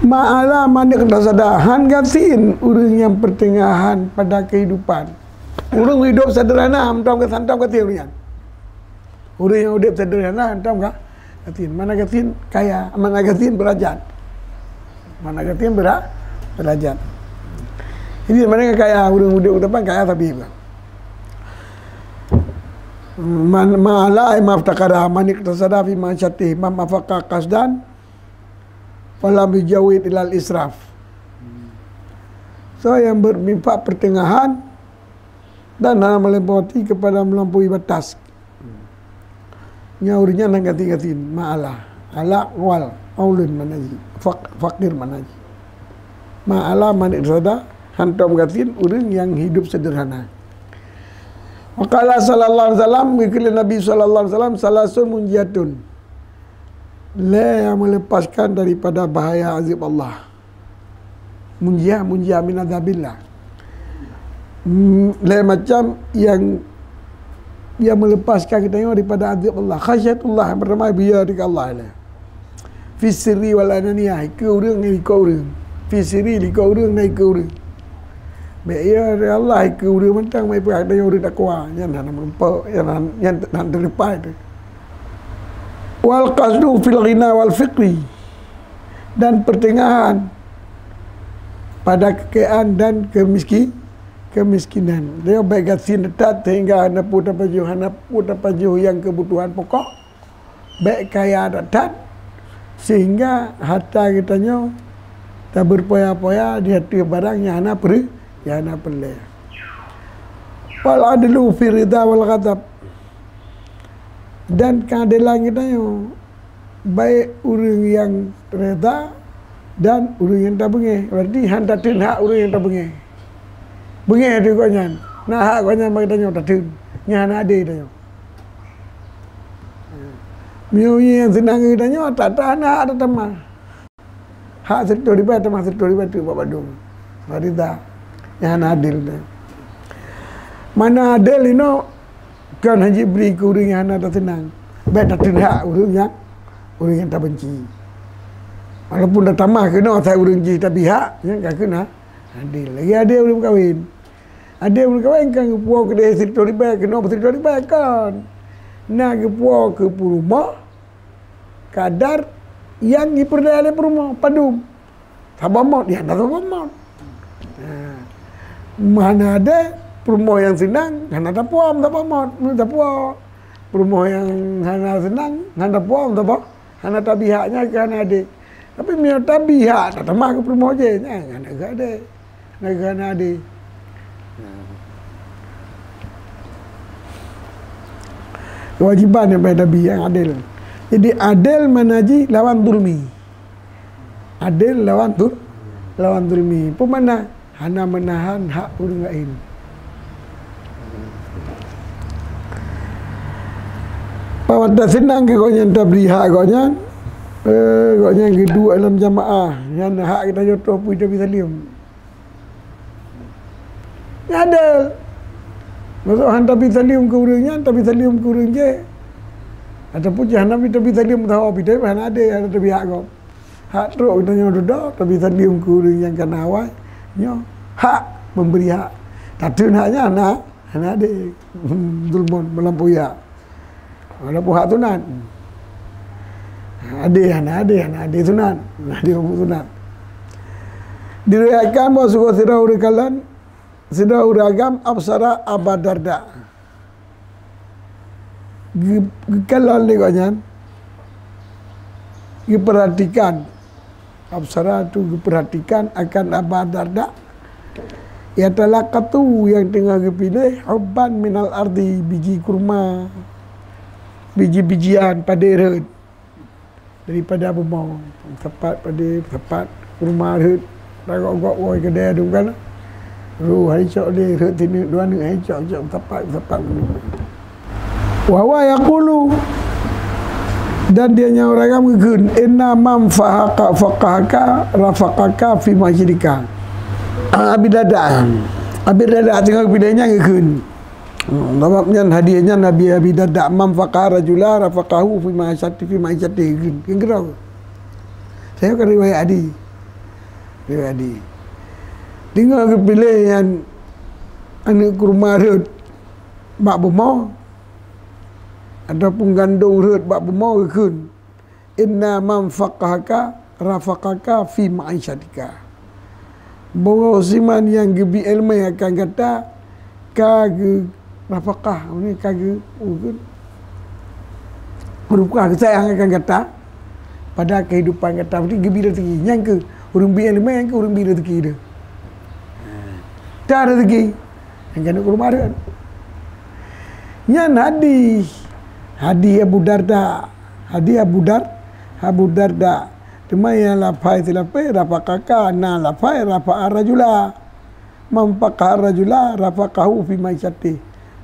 Ma'ala man iqtasada, han gasien ureueng nyang peuteungahan pada keuhidupan. Ureueng udép seudeurhana, hantom gasien, hantom gasien ureueng nyan. Ureueng nyang udép seudeurhana, hantom ga-, gasien. Mana gasien kaya, mana gasien beurajat. Mana gasien beura-, beurajat. Jadi, mana kaya ureueng udép u depan, kaya sabe. Man, ma'ala ay maftaqara, man iqtasada fi ma'syatihi, man anfaqa qasdan, falam yujawid ilal israf. So, yang berinfak pertengahan dan hana melebihi kepada melampaui batas. Nyan ureuëng nyan hana gasien-gasien, ma'ala. Ala wal, aulun makna jih, faq-, fakir makna jih. Ma'ala man iqtasada, hántom gasien ureuëng nyang hidup seudeurhana. Wa qala sallallahu alaihi wasallam, geukheun lé Nabi sallallahu alaihi wasallam, "Salasun munjiyatun." Lhée nyang meuleupaskan daripada bahaya azab Allah. Munjiyah, munjiyah min azabillah. Hmm, lhée macam nyang, nyang meuleupaskan geutanyoe daripada azab Allah. Khasyatullah, nyang peurtama, beu yo dikeue Allah lé. Fi sirri wal alaniyah, dikeue ureuëng ngon likot ureuëng. Fi sirri, likot ureuëng ngon likot ureuëng. Beu yo dikeue Allah, dikeue ureuëng mantong, beu yo dikeue ureuëng takwa. Nyan hana meurumpok, nyan han-, nyan han teuleupah teuh. Wal qasdu fil ghina wal faqri, dan pertengahan pada kekayaan dan kemiski-, kemiskinan. Dia baik gasien that sehingga hana peue tapajoh, hana peue tapajoh nyang keubutuhan pokok, baik kaya that sehingga harta geutanyoe tabeurpoya-poya di ateueh barang nyang hana peureulée, nyang hana peureulée. Wal adlu fi ridha wal ghadab. Dan keuadelan geutanyoe, baik ureuëng nyang reda dan ureuëng nyang tabeungéh. Berarti han tatheun hak ureuëng nyang tabeungéh. Beungéh teuh gobnyan, na hak gobnyan bak geutanyoe tatheun. Nyan hana adé tanyoe. Meunyoe nyang seunang geutanyoe, tak, tak hana hak tatamah. Hak siratoh ribèe tamah siratoh ribèe teuk bak bandum. Farida. Nyang hana adil tu. Mana adil inoe, kon hana jibri keu ureuëng nyang hana taseunang. Bèk tatheun hak ureuëng nyang, ureuëng nyang tabenci. Walaupun tatamah keunoe asai ureuëng jih tabi hak, nyan ka keuh na adil. Lagèe adé ureuëng meukawen. Adé ureuëng meukawen kan geupuwoe keudéh siratoh ribèe, keunoe siratoh ribèe kon. Na geupuwoe keu peurumoh, kadar nyang jipeureulèe lé peurumoh, padum. Saboh mot, ya, na saboh mot. Ha. Mana ada peurumoh nyang seunang, hana tapuwoe saboh mot, hana tapuwoe. Peurumoh nyang hana seunang, hana tapuwoe saboh, hana tabi hak nyan keu hana adé. Tapi meunyoe tabi hak, tatamah keu peurumoh jih, nyan hana keu adé. Hana keu hana adé. Kewajiban nyang payah tabi, nyang adil. Jadi, adil mana jih lawan zulmi. Adil lawan zul-, lawan zulmi. Peue makna? Hana meunahan hak ureuëng laén. Padahai seunang keu gobnyan tabri hak gobnyan, eh, gobnyan geuduek lam jamaah, nyan hak geutanyoe troh peue tabi saleuem. Nyan adil. Maksud han tabi saleuem keu ureuëng nyan, tabi saleuem keu ureuëng jih. Ataupun jih hana tabi saleuem meusahoe pih, tapi hana adil, hana tabi hak gob. Hak trok geutanyoe dudoe, tabi saleuem keu ureuëng nyang kana awai. Nyoe hak, memberi hak. Tatheun hak nyan hana, hana adil. Zulmun, meulampaui hak. Walaupun hak sunat. Adé hana adé, hana adé sunat. Hana adé huköm sunat. Diriwayatkan bahwa sungguh sidroe ureuëng kalon, sidroe ureuëng agam absara Aba Darda. Geu-, geukalon lé gobnyan, geupeuratikan. Absara tu geupeuratikan akan Aba Darda. Yatalaqatu, nyang teungoh geupiléh, hubban minal ardi, biji kurma, biji-bijian padé rhot daripada bumoe. Sapat padé, sapat kurma rhot, ragok-gok woe keudè dum kan. Roh hai cok lé, rhot sineuk dua neuk hai cok, cok sapat, sapat. Wa huwa yaqulu, dan dia nyan ureuëng agam geukheun, "Inna man fahaka, faqahaka, rafaqaka fi ma'isyatika." Ah, Abi Darda. Abi Darda teungoh geupiléh nyan geukheun. Hmm, sabab nyan hadiah nyan Nabi Abi Darda, "Man faqaha rajula, rafaqahu fi ma'isyatika, fi ma'isyatika." Geukheun, geukheun keudroe. Saya kan riwayat hadis. Riwayat hadis. Teungoh geupiléh nyan aneuk kurma rhot bak bumoe, ataupun gandong rhot bak bumoe geukheun, "Inna man faqahaka rafaqaka fi ma'isyatika." Bahwa siman nyang geubi iéleumé akan gata ka geu-, rafaqah, maksudnya ka geu-, mungkin meurufakah, geusayang akan gata pada kehidupan gata. Berarti geubi rezeki. Nyang keu ureuëng bi iéleumé, nyang keu ureuëng bi rezeki tu. Ka rezeki. Nyang keuneuk kurma rhot. Nyan hadis. Hadis Abu Darda. Hadis Abu Dar-, Abu Darda. Teuma nyang lafai silafai, rafaqaka, na lafai, rafa'a rajula. Man faqaha rajula, rafaqahu fi ma'ishatih.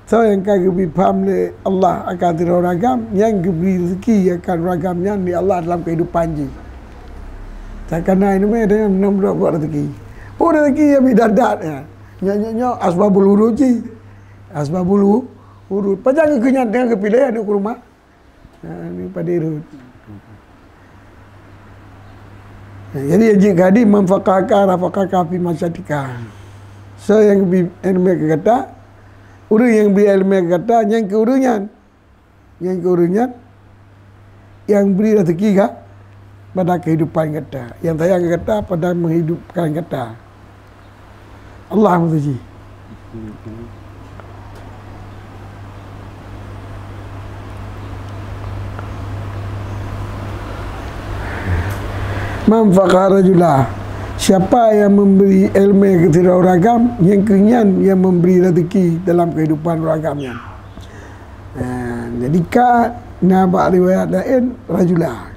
Soe nyang ka geubri paham lé Allah akan sidroe ureueng agam, nyan geubri reuzeki akan ureueng agam nyan lé Allah dalam keuhidupan jih. Takana ileumèe dan nyan meunan buet reuzeki. Peue reuzeki nyang bi dat-dat nyan. Nyoe, nyoe, nyoe asbabul wurud jih. Asbabul wu-, wurud. Pajan keu nyan teungoh geupiléh aneuk keu rumoh. Ha, ni padé rhot. Ha, jadi, jeuet gadi, "Man faqahaka rafaqaka fi ma'isyatika." Soe nyang bi ileumèe keu gata, ureueng nyang bi ileumèe keu gata, nyan keu ureueng nyan. Nyan keu ureueng nyan nyang bri reuzeki ka pada keuhidupan gata, nyang sayang keu gata pada meuhidupkan gata. Allah meutuji. Man faqaha rajula, siapa yang memberi ilmu kepada orang agam, nyang keu nyan yang memberi rezeki dalam kehidupan orang agam nyan. Ha, jadi ka na bak riwayat laén rajula.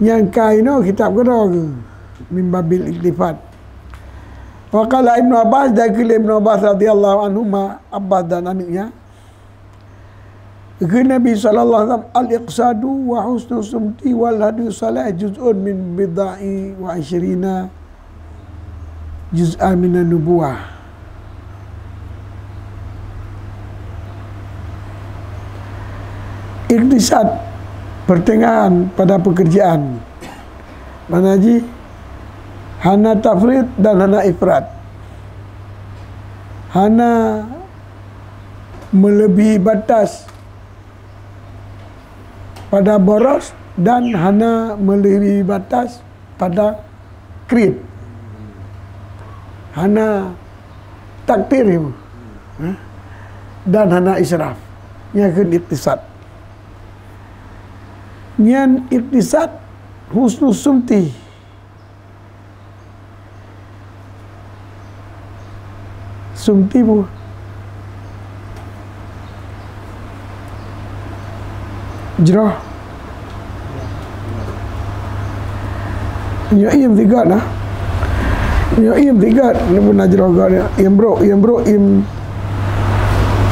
Nyang ka inoe kitab keudroe geuh, min babil iltifat. Wa qala Ibnu Abbas, dan kheun lé Ibnu Abbas radhiyallahu anhuma, Abbas dan aneuëknya, kheun Nabi sallallahu alaihi wasallam, "Al-iqtisadu wa husnu sumti wal hadyu salih juz'un min bidai wa isyrina juz'an minan nubuwah." Iktisad, pertengahan pada pekerjaan. Makna jih, hana tafrit dan hana ifrat. Hana melebihi batas pada boros dan hana melebihi batas pada kriet. Hana taktir, ha? Dan hana israf. Nyan kheun iktisad. Nyan iktisad husnul sumti. Sumti bu. Jroh. Nyoe im tiga nah. Nyoe im tiga, ni pun na jroh ga ni. Im brok, im brok, im.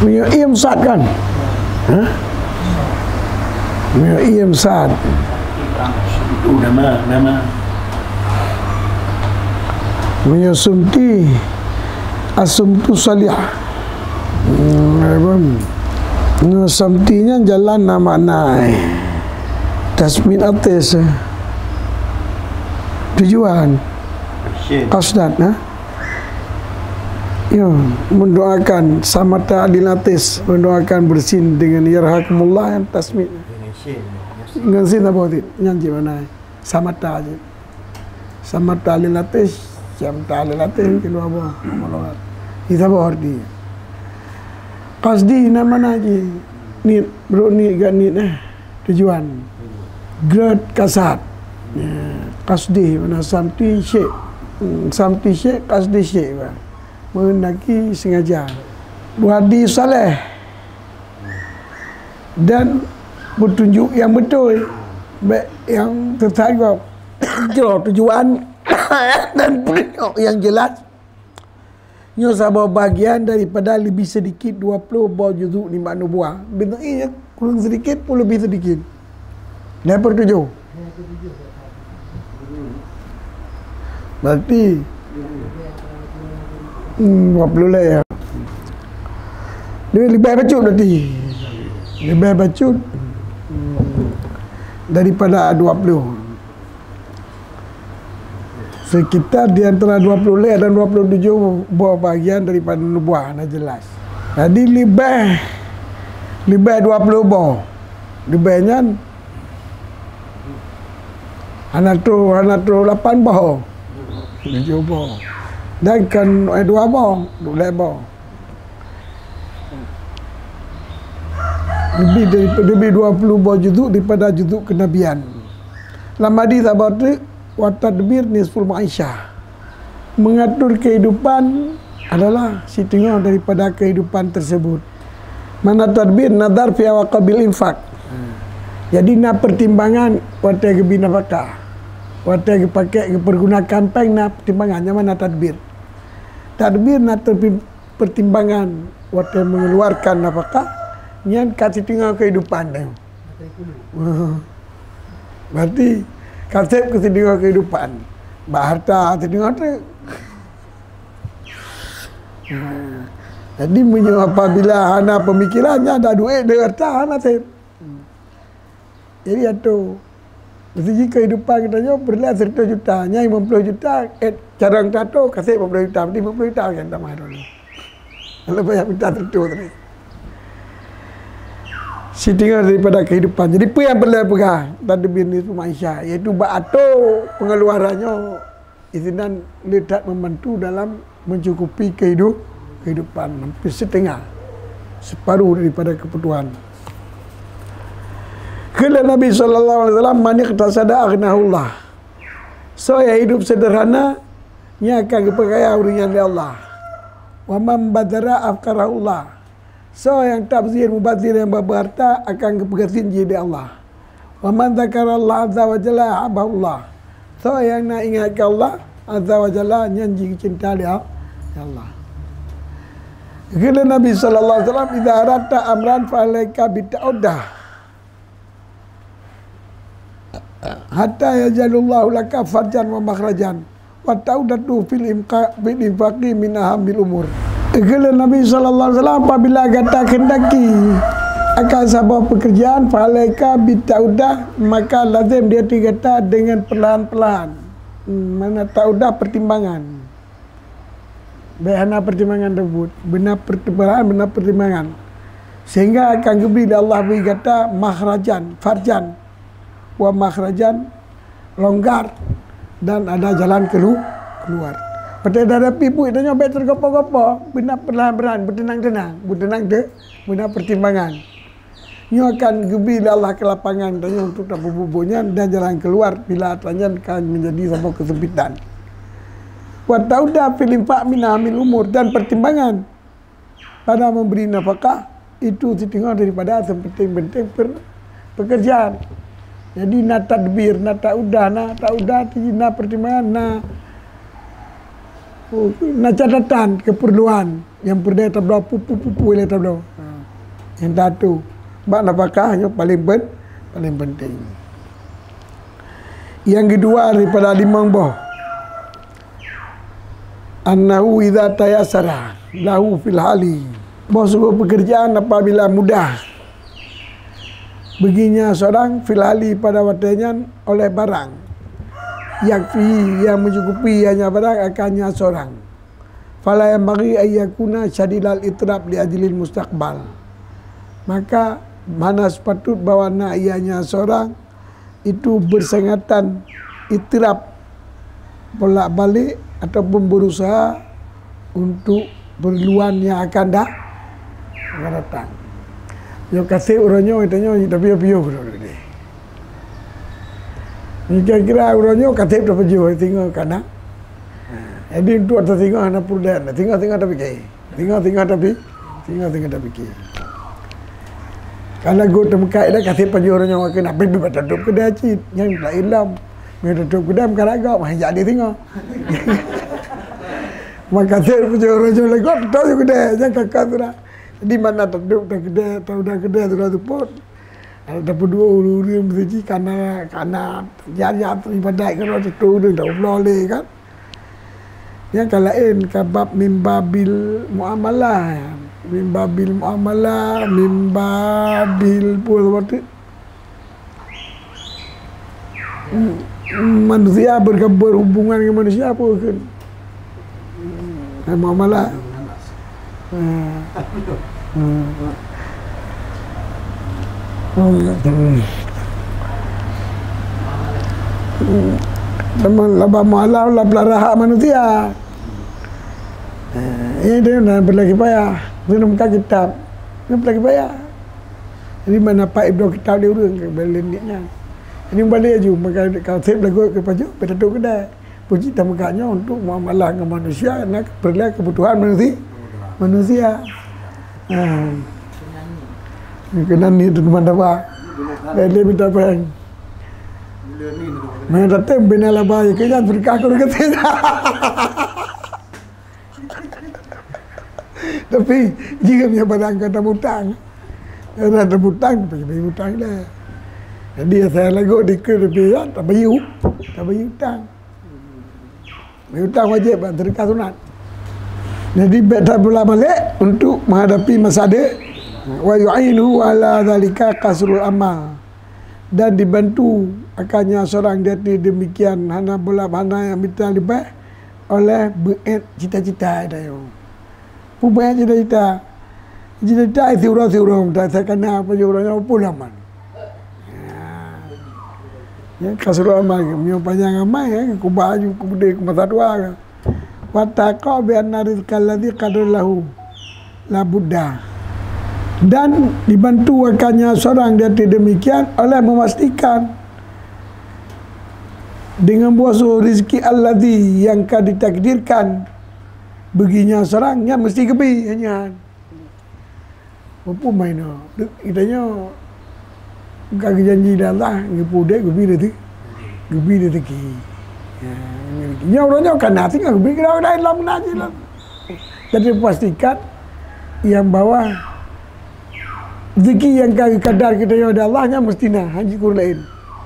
Meunyoe im sat kan? Hah? Meunyoe im sat. Oh, nama, nama. Meunyoe sumti, asumtu salih. Hmm, apa? Meunyoe sumti nyan jalan na makna, eh. Tasmit atis, eh. Tujuan. Shin. Qasdan, ha? Ya, mendoakan samata lil atis, mendoakan bersin dengan yarhakumullah yang tasmit. Dengan shin. Dengan shin apa tu? Nyan cik mana? Samata je. Samata lil atis, samata lil atis, keluar apa? Apa lewat? Itu apa arti? Qasdi nama na je. Nit, bro nit gak nit eh. Tujuan. Grot kasat. Ya, qasdi mana samti syek. Hmm, samti syek, qasdi syek bah. Menghendaki sengaja. Buhadi saleh. Dan petunjuk yang betul. Baik yang tersayat gob. Jroh tujuan dan petunjuk yang jelas. Nyoe saboh bagian daripada lebih sedikit dua puluh boh juzuk nibak nubuah. Beutôi nyan kurang sedikit pun lebih sedikit. Level tujuh. Berarti, hmm, dua puluh lé ya. Dia lebih bacut berarti. Lebih bacut, hmm, daripada dua puluh. Sekitar di antara dua puluh lé dan dua puluh tujuh boh bagian daripada nubuah, na jelas. Jadi, leubeh, leubeh dua puluh boh. Leubeh nyan hana troh, hana troh lapan boh. Tujuh boh. Dan kan, eh, dua boh, dua lé boh. Lebih dari, lebih dua puluh boh juzuk daripada juzuk kenabian. Lam hadis saboh teuk, "Wa tadbir nisful ma'isyah." Mengatur kehidupan adalah siteungoh daripada kehidupan tersebut. Mana tadbir, nazar fi awaqabil infak. Jadi na pertimbangan watée geubi nafakah. Watée geupakék, geupergunakan péng na pertimbangan, nyan mana tadbir. Tadbir na terpi-, pertimbangan watée mengeluarkan nafakah, nyan ka siteungoh kehidupan teuh. Berarti ka sép keu siteungoh kehidupan. Bak harta siteungoh teuk. Jadi meunyoe apabila hana peumikiran, nyan ada duit, ada harta, hana sép. Jadi atô, meusiji kehidupan geutanyoe peureulée seratus juta, nyan lima puluh juta, eh, carông seratus, ka sép lima puluh juta, berarti lima puluh juta nyang tamah droeneuh. Lalu banyak minta seratus tadi. Siteungoh daripada kehidupan. Jadi peue nyang peureulée peugah tadbir nisfu maisha, yaitu bak atô pengeluaran nyoe. Isinan le that membantu dalam mencukupi kehidup-, kehidupan, hampir setengah, separuh daripada kebutuhan. Kheun lé Nabi sallallahu alaihi wasallam, "Man iqtasada aghnahullah." Soe nyang hidup sederhana, nyan akan geupeu kaya ureuëng nyan lé Allah. "Wa man badzara afqarahullah." Soe nyang tabzir, mubazir, nyang ba-, beuharta, akan geupeugasien jih lé Allah. "Wa man dzakarallaha azza wa jalla ahabbahullah." Soe nyang na ingat keu Allah azza wa jalla, nyan jigeucinta lé Allah. Kheun lé Nabi sallallahu alaihi wasallam, "Idza aradta amran fa alaika bita'uddah." Hatta yaj'alallahu laka farjan wa makhrajan, wa ta'uddatu fil imqa-, fil infaqi min ahammil umur. Kheun lé Nabi sallallahu alaihi wasallam, apabila gata kehendaki akan saboh pekerjaan, fa alaika bita'uddah, maka lazim di ateueh gata dengan perlahan-perlahan. Hmm, mana ta'uddah pertimbangan. Bék hana pertimbangan teubeuet, beuna pertimbangan, beuna pertimbangan. Sehingga akan geubri lé Allah bagi gata makhrajan, farjan, wa makhrajan, longgar, dan ada jalan kelu-, keluar. Watée tahadapi buet tanyoe bék teugopo-gopo, beuna perlahan-perlahan, beuteunang-teunang, beuteunang teu-, beuna pertimbangan. Nyoe akan geubri lé Allah keulapangan tanyoe untuk tapeubuet buet nyan dan jalan keluar bila atra nyan ka menjadi saboh keusempitan. Wa ta'udda fil infaq min ahammil umur, dan pertimbangan pada memberi nafkah itu siteungoh daripada seupenting-penting per-, pekerjaan. Jadi na tadbir, na ta'udda, na ta'udda, na pertimbangan, na, na catatan keperluan. Nyang peureulée tabloe, pu, pu, pu, pu, ilée tabloe. Ha. Nyang tatu, bak nafkah nyoe paleng pen-, paleng penting. Nyang keudua daripada limong boh, annahu idza tayassara lahu fil hali. Boh saboh pekerjaan apabila mudah bagi nyan seurang, fil hali, pada watée nyan, oleh barang, yakfi, nyang mencukupi, hanya barang akan nyan seurang. Fala yanbaghi an yakuna syadidal itirab li ajlil mustaqbal. Maka hana seupatôt bahwa na ia nyan seurang itu beusangatan itirab, bolak-balik ataupun berusaha untuk keperluan nyang akan da-, akan datang. Nyoe ka sép uroe nyoe, tanyoe tapiôh-piôh keudroe deh. Nyoe kira-kira uroe nyoe ka sép tapajoh, singoh ka na. Ha, jadi untuk ata singoh hana peureulée, singoh-singoh tapike. Singoh-singoh tapi, singoh-singoh tapike. Kalau gôt teumeukat dah ka sép pajoh uroe nyoe keunan, bit-bit batodop keudè cit. Nyang laén lom. Meunyoe todop keudè meukarat gob, mah jak di singoh. Maka sép pajoh uroe nyoe lé gob, todop keudè, nyang ka-ka sudah. Di mana todop dah keudè, todop dah keudè sudah seupôt. Kalau tapeuduek ureuëng-ureuëng meuseujid kana, kana, jak-jak ibadat keudroe, teutu ureuëng tapeuloh lé kan. Nyan ka laén, ka bab mimbabil muamalah. Mimbabil muamalah, mimbabil peue saboh teuk. Manusia berke-, berhubungan dengan manusia apa ke? Hai muamalah. Hmm. Hmm. Hmm. Teuma laba muamalah, laba pelara hak manusia. Eh, ini dia nak berlagi payah. Dia nak buka kitab. Dia berlagi payah. Jadi mana pak ibnu kitab dia urang ke belen dia nyan. Jadi balik aju, maka kalau sép lagu ke paju, betul ke dah. Puji tamuka nyoe untuk muamalah dengan manusia, nak perlu kebutuhan manusia. Manusia. Ha. Keunan ni tu teman dapat. Lé minta péng. Meunan tatem bina laba, ya, keu nyan sedekah keu ureueng gasien. Tapi jih nyan barang ka tamutang. Ka tamutang, tapi utang dah. Jadi, asai lagoe dikeue, tapi ya, tabayeue, tabayeue utang. Utang wajéb, sedekah sunat. Jadi, bèk tapula balek untuk menghadapi masa de-, wa yu'inuhu ala dzalika qasrul amal. Dan dibantu akan nyan seurang di ateueh demikian, hana bola, hana nyang mita leubeh oleh beuet cita-cita tanyoe. Peue beuet cita-cita? Cita-cita siuroe-siuroe, mita, asai kana pajoh uroe nyoe pun aman. Ya. Ya, qasrul amal, meunyoe panyang amai, ya, kuba aju, keudeh, ku masa tuha. Wattaqo bi anna rizqal ladzi qadara lahu la budda. Dan dibantu akan nyan seurang di ateueh demikian oleh memastikan dengan bahwa rezeki alladzi yang ka ditakdirkan bagi nyan seurang, nyan mesti geubri nyan. Muphom meunoe, geutanyoe ka geujanji lé Allah, geupeu udép, geubri rezeki, geubri rezeki. Ya, nyoe uroe nyoe ka na, tinggai geubri keu ureueng laén lam na jih lah. Jadi pastikan nyang bahwa rezeki nyang ka geukadar keu geutanyoe lé Allah nyan mesti na, hana jeuet keu ureueng laén.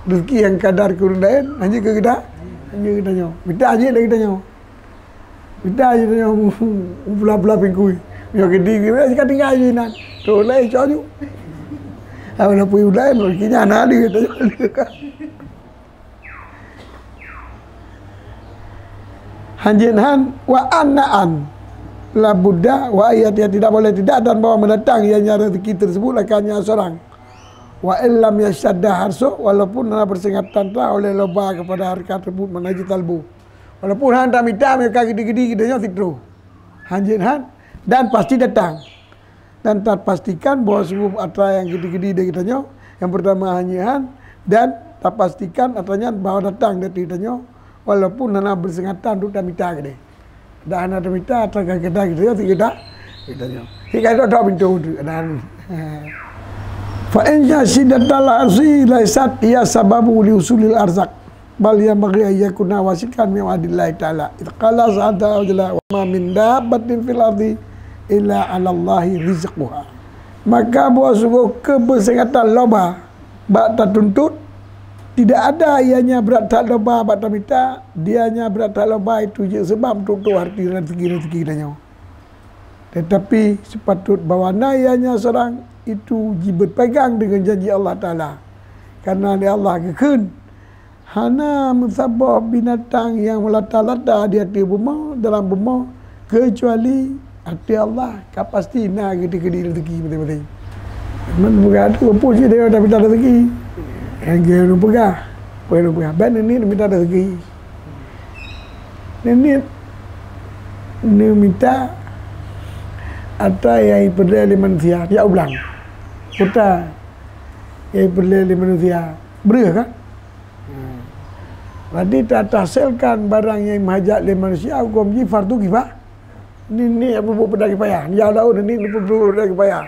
Rezeki nyang kadar keu ureueng laén, hana jeuet keu geuta-, hana jeuet keu geutanyoe. Mita jeuet lé geutanyoe. Mita jeuet tanyoe, mupula-pula pingkui. Nyoe geudi, geudi ka tinggai jih nan. Trok lé cok ju. Walaupun ulai, nyoe keu nyan na lé. Hana jeuet han, wa anna an la budda, wa ayati, tidak boleh tidak, dan bahwa mendatang ianya rezeki tersebut akan nyan seurang. Wa illam yasyadda harsu, walaupun hana beuseuhat tan oleh loba kepada harta tersebut, mana jeuet talbu. Walaupun han tamita, meunyoe ka geudi-geudi geutanyoe sitroh. Hana jeuet han, dan pasti datang. Dan tapastikan bahwa sungguh atra nyang geudi-geudi di geutanyoe, nyang peurtama hana jeuet han, dan tapastikan atra nyan bahwa datang di ateueh geutanyoe, walaupun hana beuseuhat tan untuk tamita keudeh. Dan hana tamita, atra ka geuda geutanyoe, si geuda geutanyoe. Si ka dok-dok pintoe tu, dan fa in syiddatul harsi laysat hiya sababu li husulil arzaq. Bal yanbaghi an yakuna wasiqan min wa'dillahi ta'ala. Idz qala azza wa jalla, "Wa ma min dabbatin fil ardi illa 'alallahi rizquha." Maka bahwa sungguh keubeuseuhatan loba bak tatuntut, tidak ada ianya brat that loba bak tamita, dianya brat that loba itu jeuet seubab untuk, untuk harti rezeki-rezeki tanyoe. Tetapi, seupatôt bahwa na ianya seurang itu jibeupegang deungon janji Allah Taala. Karena lé Allah geukheun, "Hana meusaboh binatang nyang meulata-lata di ateueh bumoe, dalam bumoe, keucuali ateueh Allah ka pasti na geuteukeudi rezeki maséng-maséng." Meunyoe peugah tu, peue cit deungon tamita rezeki? Nyang geuneu peugah, peue geuneu peugah? Bèk neuniet mita rezeki. Neuniet neumita atra nyang jipeureulèe lé manusia, jak u blang. Atra nyang jipeureulèe lé manusia, breueh kan? Berarti tatahsilkan barang nyang meuhajat lé manusia, hukôm jih fardu kifah-, neuniet peubuet peureulee kifayah. Jak u laôt neuniet peubuet peureulee kifayah.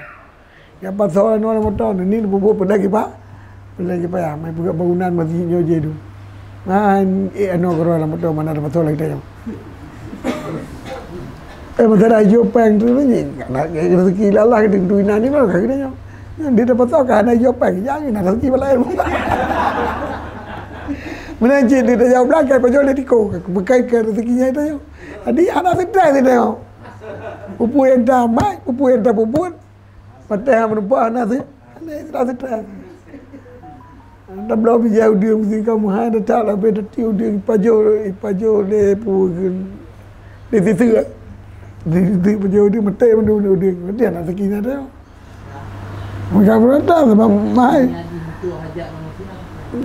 Nyang pasoe inoe lam moto, neuniet peubuet peureulee kipa-, peureulee kifayah. Mai peugöt bangunan meuseujid nyoe jih tu. Nyan, eh, inoe keudroe lam moto, mana ada pasoe lagèe tanyoe. Eh, masalah ijôk pèng tu, ni, na rezeki lé Allah, kita tu inan ni, baru kita nyoe. Nyan, dia dapat tahu kan, ada ijôk pèng, jangan, na rezeki bak laén. Meunan cit, dia tajak u blang, pajoh lé tiko, bukan ke rezeki nyan itu. Jadi, hana stres kita. Peue-peue nyang tamai, peue-peue nyang tapeubuet, Patéh meurumpok hana si-, hana rasa terak. Tabloe bijéh udeueng meusi kamoe hai tatak, leubeh tati udeueng ipajoh, ipajoh lé peue, lé siseuk. Lé siseuk pajoh udeueng, maté mandum udeueng. Berarti hana sakinah tu. Maka berata sebab mahai.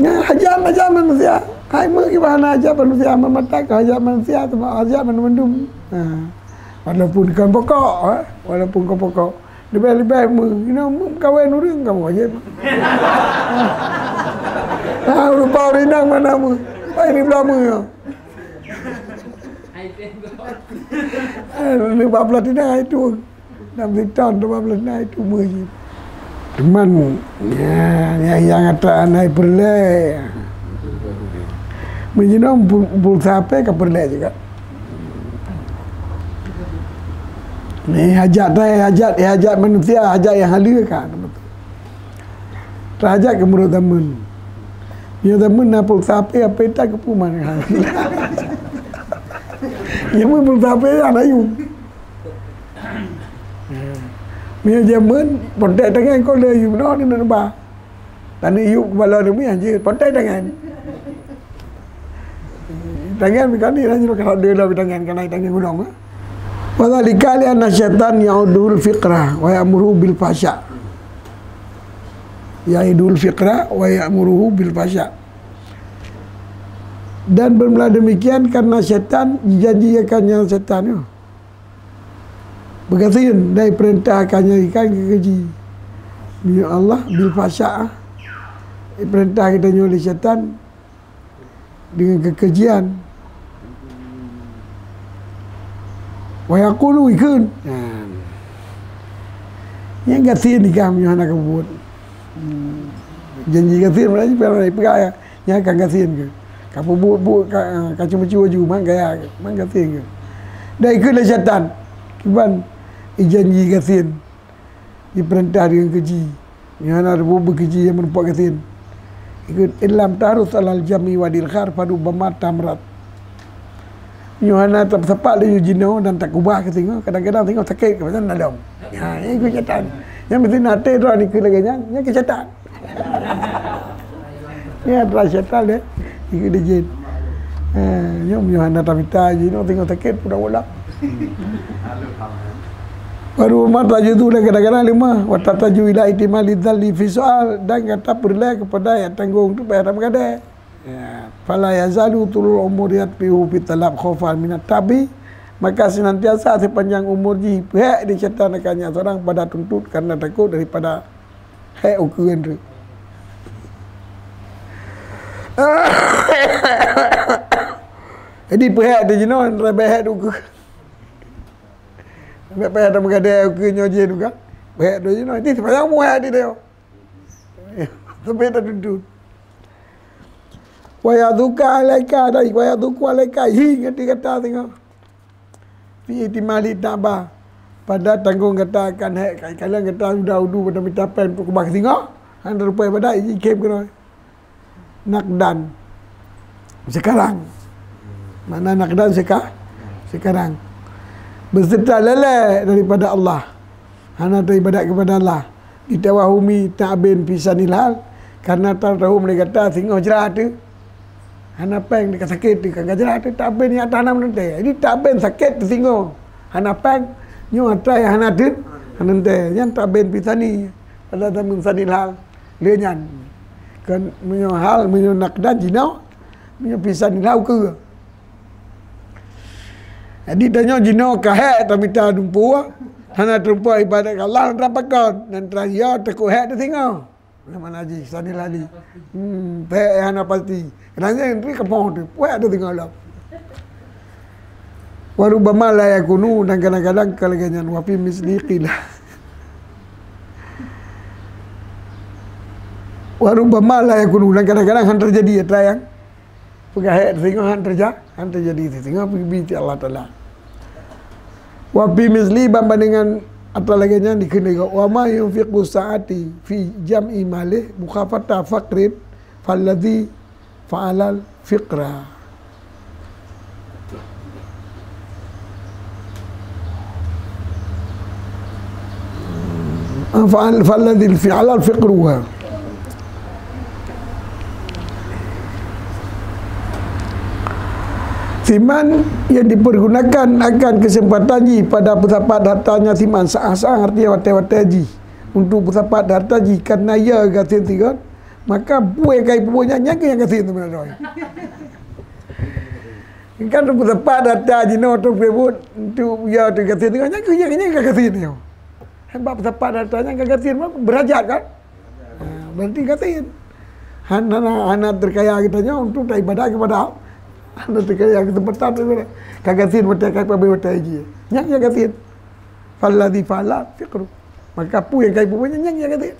Nah, hajat, hajat manusia. Hai meukiban hana hajat manusia, meumata keu hajat manusia, sebab hajat mandum-mandum. Ha. Walaupun kon pokok, ha. Walaupun kon pokok. Leubeh-leubeh meu-, inoe meu-, meukawen ureueng ka meuwajéb. Ha, rupa ureueng inong mana meu. Pai di blah meu nyoe. Ha, lima belas inong hai tu. Enam siton, lima belas inong hai tu meu jih. Cuman, ya, ya, nyang ata anai peureulée. Meunyoe pul-, pulsa H P ka peureulée juga. Ni hajat, eh, hajat, eh, hajat manusia, hajat nyang haleue kan. Terhajat keu meurot zaman. Nyoe zaman na pulsa H P, H P tak keupuman. Ya, mun pulsa H P ya, layu. Meunyoe jameun, pontek tangan kau lé yue meunoe ni neuba. Tani yue kepala ni meuyan jeuet, pontek tangan. Tangan bikani lah nyoe kalau dia lah tangan, kena tangan gunong, eh. Wa dzalika li anna syaitan ya'idul faqra wa ya'muru bil fahsya. Ya'idul faqra wa ya'muru bil fahsya. Dan bermula demikian karena syaitan dijanjikan nyang syaitan nyoe. Beugasien dan ipeurintah ka nyan ikan keu keji. Meunyoe Allah bil fahsya, ipeurintah geutanyoe lé syaitan deungon keukejian. Wa yaqulu ikheun. Nyan. Nyan gasien ikah meunyoe hana kabuet. Janji gasien, berarti peugah ya. Nyan ka gasien keuh. Ka peubuet-buet, ka, ka ceumeucue ju, man gaya keuh, man gasien keuh. Dan ikheun lé syaitan, kiban ijanji gasien, ipeurintah deungon keji. Nyoe hana teubuet beukeji nyang meureumpok gasien. Ikheun, "In lam tahrus alal jam'i wal idkhar, farubbama tamrad." Nyoe hana tapeusapat laju jinoe dan takubah keu singoh, kadang-kadang singoh sakét keu masa nalong. Ha, ikheun syaitan. Nyang meusti na até droe ikheun lagée nyan, nyan keu syaitan. Ya, telah syaitan deh. Ikut dia jin. Eh, nyoe meunyoe hana tamita jinoe tengok sakét pun dah bola. Baru umat tajuzu dan kadang-kadang lemah. Wa tataju ila ihtimali dzalli fi soal dan gata peureulée kepada nyang tanggong tu payah tameugadée. Ya, fala yazalu tulul umur yatbi'uhu fi talab khaufan minat tabi. Maka senantiasa sepanjang umur jih pihak di syaitan akan nyan seorang pada tuntut karena takut daripada hék ukeue nyan. Jadi peuhék di jinoe, leubeh hék di ukeue. Leubeh payah tameugadée ukeue nyoe jih juga. Peuhék di jinoe, jadi sepanjang umur hék di dia. Sampai tatuntut. Wa yadzuka alaika, dan wa yadzuku alaika, hi, ngerti kata tengok. Fi ihtimali ta'ba. Pada tanggong gata akan hék, kadang gata udah udu pada mita péng untuk keubah singoh, hana rupai pada iji khem keunoe. Nakdan. Sekarang. Makna nakdan seka-, sekarang. Beserta lélée daripada Allah. Hana taibadat kepada Allah. Ditawahumi ta'bin fi sanil hal, karena tawahum lé gata singoh jrat teuh. Hana péng ka sakét teuh, ka jrat teuh ta'bin nyang hana meuntée. Jadi ta'bin sakét teuh singoh. Hana péng, nyoe atra nyang hana teuh, hana meuntée. Nyan ta'bin fi sani, pada zaman sanil hal. Lé nyan. Kan meunyoe hal, meunyoe nakdan jinoe, meunyoe fi sanil hal ukeue. Jadi tanyoe jinoe ka hék tamita dumpeue, hana teureumpok ibadat keu Allah, hana teurapakon, dan teuraya takot hék teuh singoh. Mana jih, sanil hali. Hmm, hék hana pasti. Kadang nyan teuh kamoe teuh, hék teuh singoh lom. Wa rubbama la yakunu, dan kadang-kadang ka lagée nyan, wa fi misli qila. Wa rubbama la yakunu, dan kadang-kadang hana teujadi atra nyang peugah hék singoh hana teuja-, hana teujadi singoh peubi Allah Taala. Wa fi misli, ban bandengan atra lagée nyan dikheun lé gob, wa ma yunfiqu sa'ati fi jam'i malih mukhafata faqrin falladzi fa'alal fiqra. Fa'al, falladzi fi'alal fiqru. Siman yang dipergunakan akan kesempatan jih pada peusapat hartanya siman sa'ah-sa'ah, artinya watée-watée jih untuk peusapat harta jih, karena ia gasien sigon, maka buet kai peubuet nyan, nyan keuh nyang gasien sebenarnya. Kan teupeusapat data jinoe teupeubuet untuk ya teugasien, nyan keuh nyan, nyan ka gasien nyoe. Sebab peusapat data nyan ka gasien, maka beurajat kan? Ha, berarti gasien. Hana, hana, hana teukaya geutanyoe untuk taibadat kepada Allah. Hana teukaya keuseumpatan daripada ka gasien watée ka pabé watée jih. Nyan nyang gasien. Falladzi fa'ala fiqru. Maka peue nyang kai peubuet nyan, nyan nyang gasien.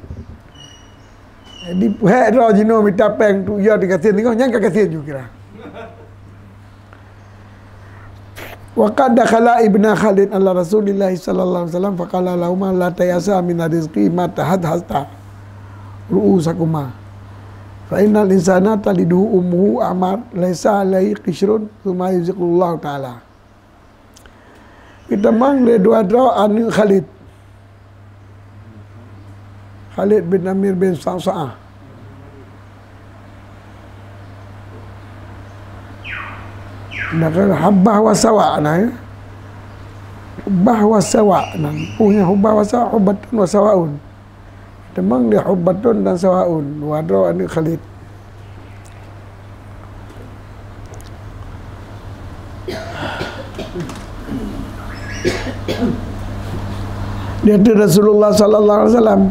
Di hek droe jinoe mita péng tu, ya, di gasien teungoh, nyan ka gasien ju kira. Wa qad dakhala ibna Khalid ala Rasulillah sallallahu alaihi wasallam faqala lahuma la tayasa min rizqi ma tahadhasta ru'usakuma. Fa innal insana taliduhu ummuhu a'mar laisa alaihi qishrun tsumma yurziquhullahu ta'ala. Geutamong lé dua droe aneuk Khalid. Khalid bin Amir bin Sa'sa'ah. Nah, kan Habbah wa Sawa' na, ya. Habbah wa Sawa' na. Punya Habbah wa Sawa', Hubbatun wa Sawaun. Tamong lé Hubbatun dan Sawaun, dua droe aneuk Khalid. Di ateueh Rasulullah sallallahu alaihi wasallam.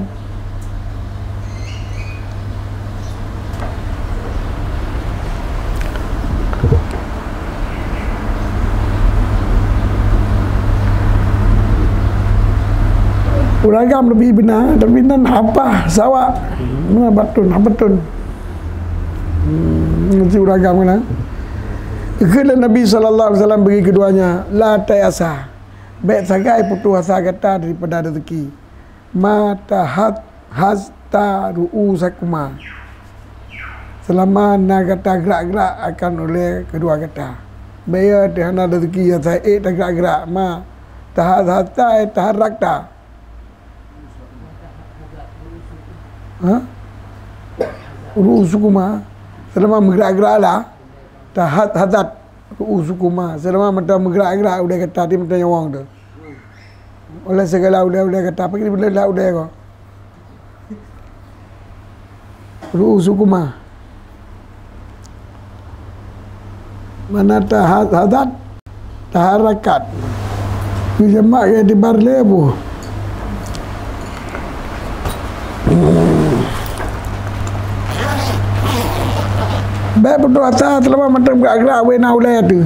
Uragam lebih beuna, tapi nan Habbah, Sawa'. Meubatun, Hubbatun. Hmm, nanti uragam keunan. Kheun lé Nabi sallallahu alaihi wasallam bagi keduanya, "La tayasa." Bék sagai putus asa gata daripada rezeki. "Ma tahadhasta ru'usakuma." Selama na gata gerak-gerak akan ulée kedua gata. Bék ya teuh hana rezeki ya saék tagrak-grak, ma tahadhasta, eh, taharrakta. Ha? Ru'usukuma. Selama meugerak-gerak lah. Tahadhasat ru'usukuma. Selama mata meugerak-gerak ulée gata di mata nyawong tu. Oleh segala ulée-ulée gata, apa kita boleh lah ulée ko? Ru'usukuma. Mana tahadhasat, taharrakat. Ku jamak ya di bar lebu. Bék putus asa selama mantong gerak-gerak wéna ulée tu.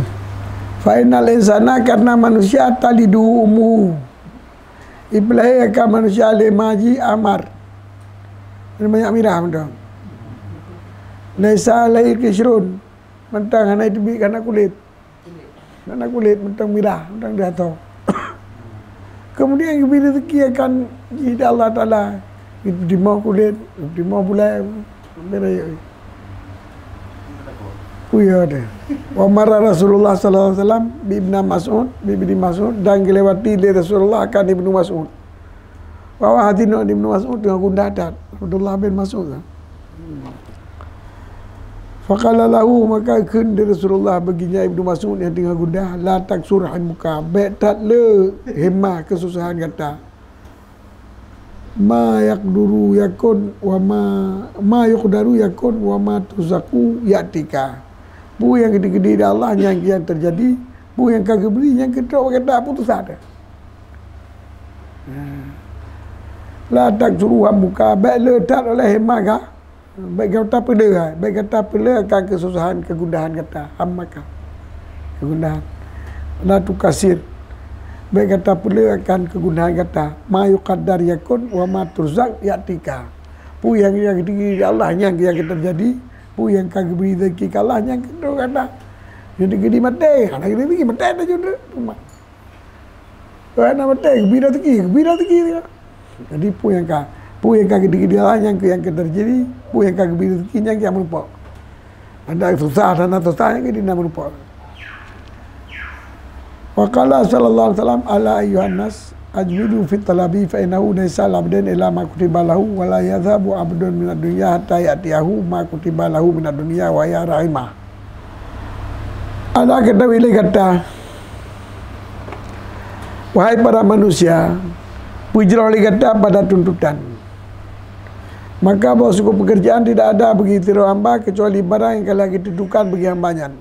Fa innal insana, karena manusia, talidu ummuhu. Ipeulahé akan manusia lé ma jih Amar. Banyak mirah mantong. Laisa alaihi qishrun. Mantong hana teubiet, hana kulét. Hana kulét, mantong mirah, mantong diato. Kemudian geubri rezeki akan jih di Allah Taala. Geutimoh kulét, geutimoh bulai. Beda ya. Kuya deh. Wa marra Rasulullah sallallahu alaihi wasallam bi Ibni Mas'ud, bi Ibni Mas'ud, dan geulewati lé Rasulullah akan Ibnu Mas'ud. Wa huwa hazinun, Ibnu Mas'ud teungoh gundah that. Abdullah bin Mas'ud kan. Faqala lahu, maka kheun lé Rasulullah bagi nyan Ibnu Mas'ud nyang teungoh gundah, "La taksur hammuka, bék that le himah keususahan gata." Ma yaqduru yakun wa ma, ma yuqdaru yakun wa ma turzaqu ya'tika. Peue nyang geukeudeh di Allah nyan nyang teujadi, peue nyang ka geubri nyan keutrok bak gata, peue tusah teuh. La taksur hammuka, bék le that oleh himah gata. Bék gata peuleueh, bék gata peuleueh akan keususahan, keugundahan gata, hammaka. Keugundahan. La tukassir. Bék gata peuleueh akan keugundahan gata. Ma yuqaddar yakun wa ma turzaq ya'tika. Peue nyang, nyang geuteukeudi Allah nyan nyang ka teujadi, peue nyang ka geubri rezeki keu Allah nyan keu gata. Nyan teukeudi maté, hana geuteukeudi maté tajak teuma. Hana maté, geubri rezeki, geubri rezeki dia. Jadi peue nyang ka, peue nyang ka geuteukeudi Allah nyan nyang ka teujadi, peue nyang ka geubri rezeki nyan nyang meurumpok. Ada susah, hana susah nyan ka di na meurumpok. Wa qala sallallahu alaihi wasallam, "Ala ayyuhan nas, ajmilu fit talabi fa innahu laisa li abdin illa ma kutiba lahu wa la yadhhabu abdun minad dunya hatta ya'tiyahu ma kutiba lahu minad dunya wa hiya rahimah." Ada kata bila kata, wahai para manusia, peujroh lé gata pada tuntutan. Maka bahwa seukoh peukeurjaan tidak ada bagi sidroe hamba kecuali barang nyang ka lheueh geuteuntukan bagi hamba nyan.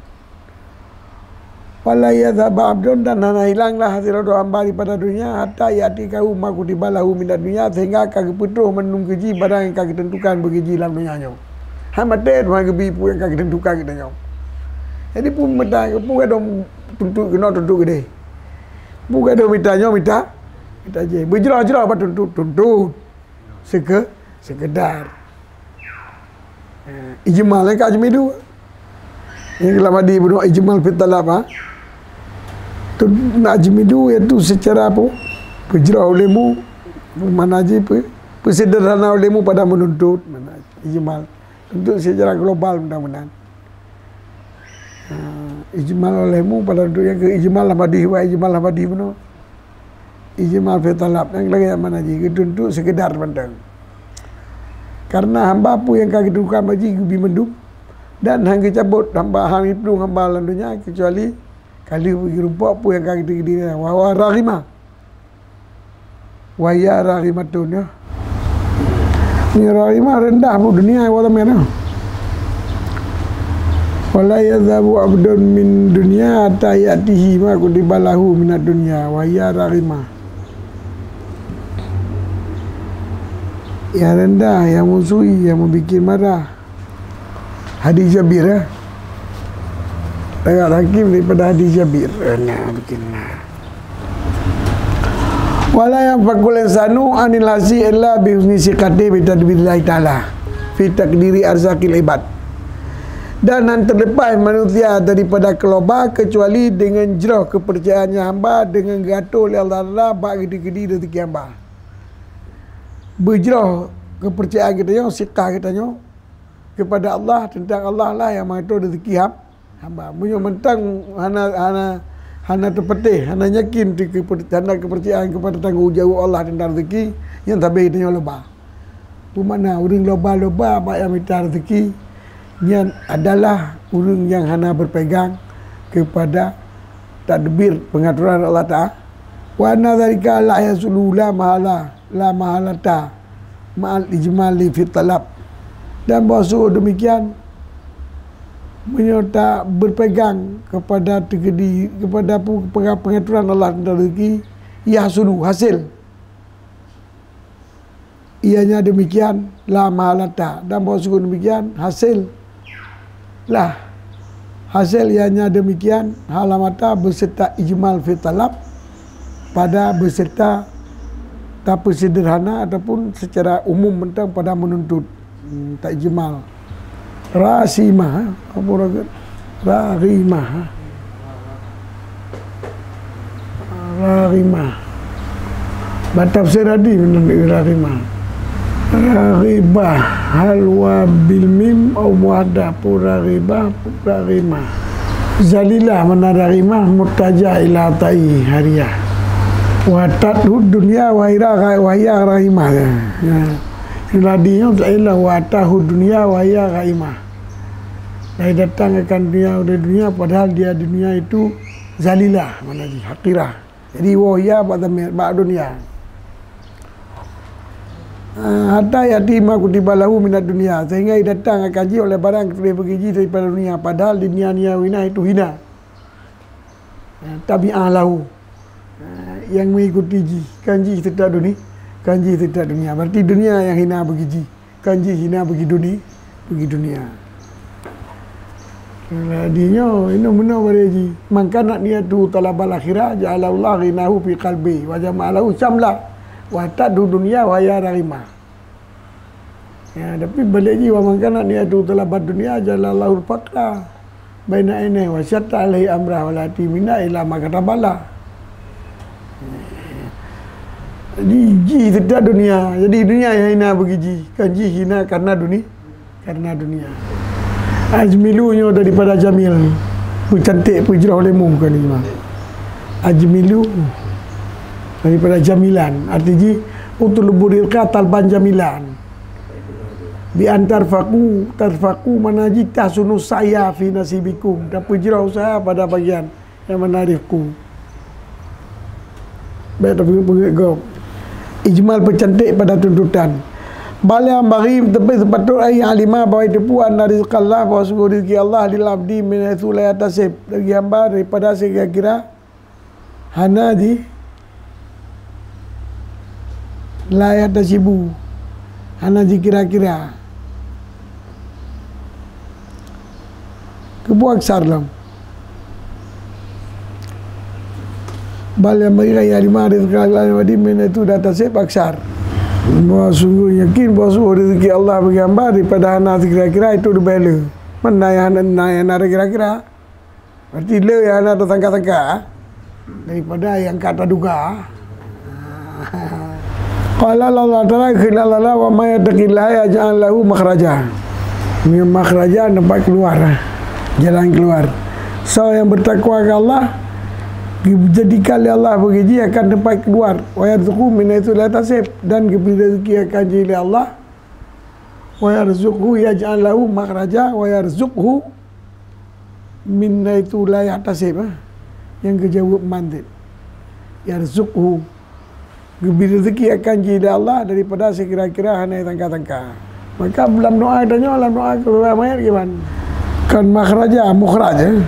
Wa la yadhhab abdun, dan hana hilang lah sidroe hamba daripada dunia, hatta ya'tiyahu ma kutiba lahu minad dunya, sehingga ka geupeutroh mandum keu jih barang nyang ka geuteuntukan bagi jih lam dunia nyoe. Hai maté Tuhan geubri peue nyang ka geuteuntukan geutanyoe. Jadi peue mita, peue gadôh tuntut keunoe, tuntut keudeh. Peue gadôh mita nyoe, mita, mita jih. Beujroh-jroh bak tuntut, tuntut. Seke-, sekedar. Ijmal, nyang ka ajmilu. Nyang lam hadis bunoe ijmal fi talab, ha. Tu na ajmilu, iaitu secara apa? Peujroh ulemu, makna jih pe-, peusederhana ulemu pada menuntut, makna ijmal. Untuk secara global mudah-mudahan. Ha, ijmal ulemu pada untuk nyang keu ijmal lam hadis, wa ijmal lam hadis bunoe. Ijmal fi talab, nyang lagèe mana jih, geutuntut sekedar mantong. Karena hamba peue nyang ka geutukang bak jih geubi mandum, dan han geucabot hamba, han geupeudong hamba lam donya, kecuali ka lheueh geurumpok peue nyang ka geutuntut, wa huwa raghimah. Wa hiya raghimatun, ya. Ni raghimah rendah bu dunia, wa tamena. Wala yadhabu abdun min dunya hatta ya'tihi ma kutiba lahu minad dunya, wa hiya raghimah. Yang rendah, yang musuhi, yang membuat marah. Hadis Jabir, eh. Riwayat Hakim daripada hadis Jabir. Eh, nah, begini, nah. Wala yanfakul insanu anil hazi illa bi husni siqati bi tadbirillahi ta'ala fi taqdiri arzakil ibad. Dan han terlepas manusia daripada keloba kecuali dengan jroh kepercayaannya hamba dengan geuatur oleh Allah Taala bak geuti-geuti rezeki hamba. Beujroh kepercayaan geutanyoe, sikah geutanyoe kepada Allah, tentang Allah lah yang mengatur rezeki ham-, hamba. Meunyoe mantong hana, hana, hana teupeuteh, hana yakin di keper-, hana kepercayaan kepada tanggong jaweueb Allah tentang rezeki, nyan sabé geutanyoe loba. Peue makna ureuëng loba-loba bak nyang mita rezeki, nyan adalah ureuëng nyang hana berpegang kepada tadbir pengaturan Allah Taala. Wa anna dzalika la yahsulu la mahala, la mahalata ma'al ijmali fi talab. Dan bahwa sungguh demikian, meunyoe tak berpegang kepada teukeudi-, kepada pu-, pengaturan Allah tentang rezeki, yahsulu, hasil. Ianya demikian, la mahalata, dan bahwa sungguh demikian, hasil lah. Hasil ianya demikian, halamata beserta ijmal fi talab, pada beserta tapeusederhana ataupun secara umum mantong pada menuntut. Hmm, tak ijmal. Rasimah, eh? Apa raga? Raghimah, eh? Raghimah. Bak tafsir tadi meunan raghimah. Raghibah, hal wa bil mim au muhaddah, pu raghibah, pu raghimah. Zalilah mana raghimah, murtaja ila ta'i hariyah. Wa tadhud dunya wa hira-, wa hiya raghimah. Ya. Ladi nyoe ta'ilah wa tahud dunya wa hiya raghimah. Dari datang akan dunia, dari dunia, padahal dia dunia itu zalilah, mana jih, haqirah. Jadi, wa hiya bak dhamir, bak dunia. Ah, hatta ya'ti ma kutiba lahu minad dunya, sehingga datang akan jih oleh barang tuléh bagi jih daripada dunia, padahal di dunia, dunia hina itu hina. Ah, tabi'ah lahu. Ah, yang mengikuti jih, kan jih tetap dunia, kan jih tetap dunia. Berarti dunia yang hina bagi jih. Kan jih hina bagi duni-, bagi dunia. Jadi nyoe, inoe meunoe baré jih. Man kanat niyatuhu talabal akhirah, ja'alallahu ghinahu fi qalbi, wa jama'alahu syamla, wa tadhu dunya wa hiya raghimah. Ya, tapi balik jih, wa man kanat niyatuhu talabad dunya, ja'alallahu faqra baina ainaihi wa syatta alaihi amrah wa la ya'ti minha illa ma kataballah. Jadi, jih tetap dunia. Jadi, dunia yang hina bagi jih. Kan jih hina karena duni-, karena dunia. Ajmilu nyoe daripada jamil. Peucantik, peujroh lé mu kan ni, Imam. Ajmilu daripada jamilan. Arti jih, utlubu rizqa talban jamilan. Bi an tarfaqu, tarfaqu mana jih tahsunu sa'ya fi nasibikum. Tapeujroh usaha pada bagian nyang mana rizqu. Baik, tapi peungeuet gob. Ijmal peucantik pada tuntutan. Bal nyang bagi teupeu seupatôt ai alima bahwa teupeu anna rizqallah, bahwa sungguh rezeki Allah lil abdi min haitsu la yahtasib, bagi hamba daripada sekira-kira hana ji-, la yahtasibu, hana jikira-kira. Keupeue aksar lom? Bal nyang bagi raya lima rizqa lil abdi min haitsu la yahtasib aksar. Bahwa sungguh yakin bahwa sungguh rezeki Allah bagi hamba daripada hana dikira-kira itu lebih le. Mana yang hana, yang hana dikira-kira. Berarti le yang hana tersangka-sangka. Daripada yang ka taduga. Qala Allah Ta'ala, qala Allah, "Wa may yattaqillaha yaj'al lahu makhraja." Ngon makhraja, tempat keluar. Jalan keluar. Soe nyang bertakwa ke Allah, dijadikan lé Allah bagi jih akan tempat keluar. "Wa yarzuqhu min haitsu la yahtasib," dan geubri rezeki akan jih lé Allah. "Wa yarzuqhu yaj'al lahu makhraja wa yarzuqhu min haitsu la yahtasib," ha. Nyang geujaweueb man cit. "Yarzuqhu," geubri rezeki akan jih lé Allah daripada sikira-kira hana sangka-sangka. Maka lam doa tanyoe, lam doa keuluwa manyét kiban? Kon makhraja, mukhraj, eh.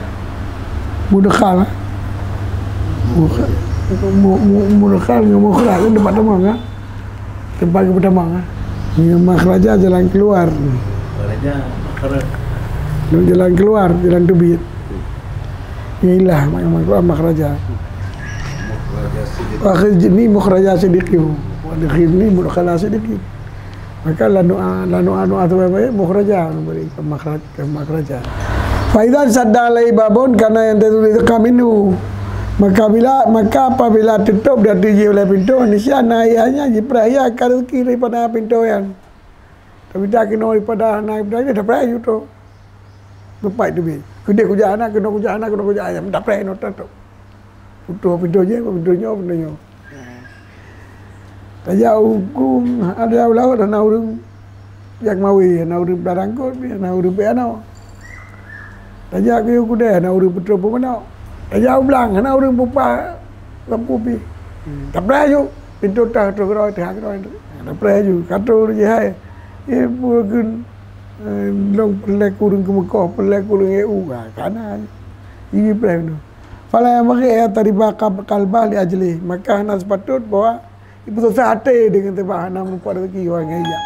Mudkhal, eh. Mukh-, mu-, mu-, mudkhal ngon mukhraj, kan tempat tamong, kan? Tempat geutamong, eh. Ngon makhraja, jalan keluar. Makhraja, makhraj. Jalan keluar, jalan teubiet. Inilah mak-, mak-, makhraja. Makhraja sidqi. Wa akhrijni mukhraja sidqi. Wa adkhilni mudkhala sidqi. Maka lam doa, lam doa, doa tu baik-baik, mukhraja, makhraj, makhraj. Fa idza sadda alaihi babun kana yantazir rizqa minhu. Maka bila, maka apabila tutup di ateueh jih oleh pintoe, niscaya na ayahnya jipreh ia akan rezeki daripada pintoe nyan. Tapi dak keunoe daripada na pintoe nyan, dak preh ju tu. Lepai tu bi. Keudeh kujak aneuk, keunoe kujak aneuk, keunoe kujak ayah, dak preh nyoe tu. Pintoe, pintoe jih, pintoe nyoe, pintoe nyoe. Tajak u, u, ada u laôt, hana ureueng jak mawe, hana ureueng peurangkot, hana ureueng pianoe. Tajak keu keudè, hana ureueng peutrok peumanok. Tajak u blang, hana ureueng peupah lampu pi. Tapreh ju, pintoe teuh, teuh keudroe, teuh keudroe. Tapreh ju, ka troh ureueng jih hai. Ye, peue kheun, eh, lôn peureulèe keu ureueng keumeukoh, peureulèe keu ureueng E U, ha, ka na. Jipreh pintoe. Fala yanbaghi an yadriba qab-, qalbah li ajli. Maka hana seupatôt bahwa jipeususah até deungon sabab hana meupat rezeki ureueng nyang jijak.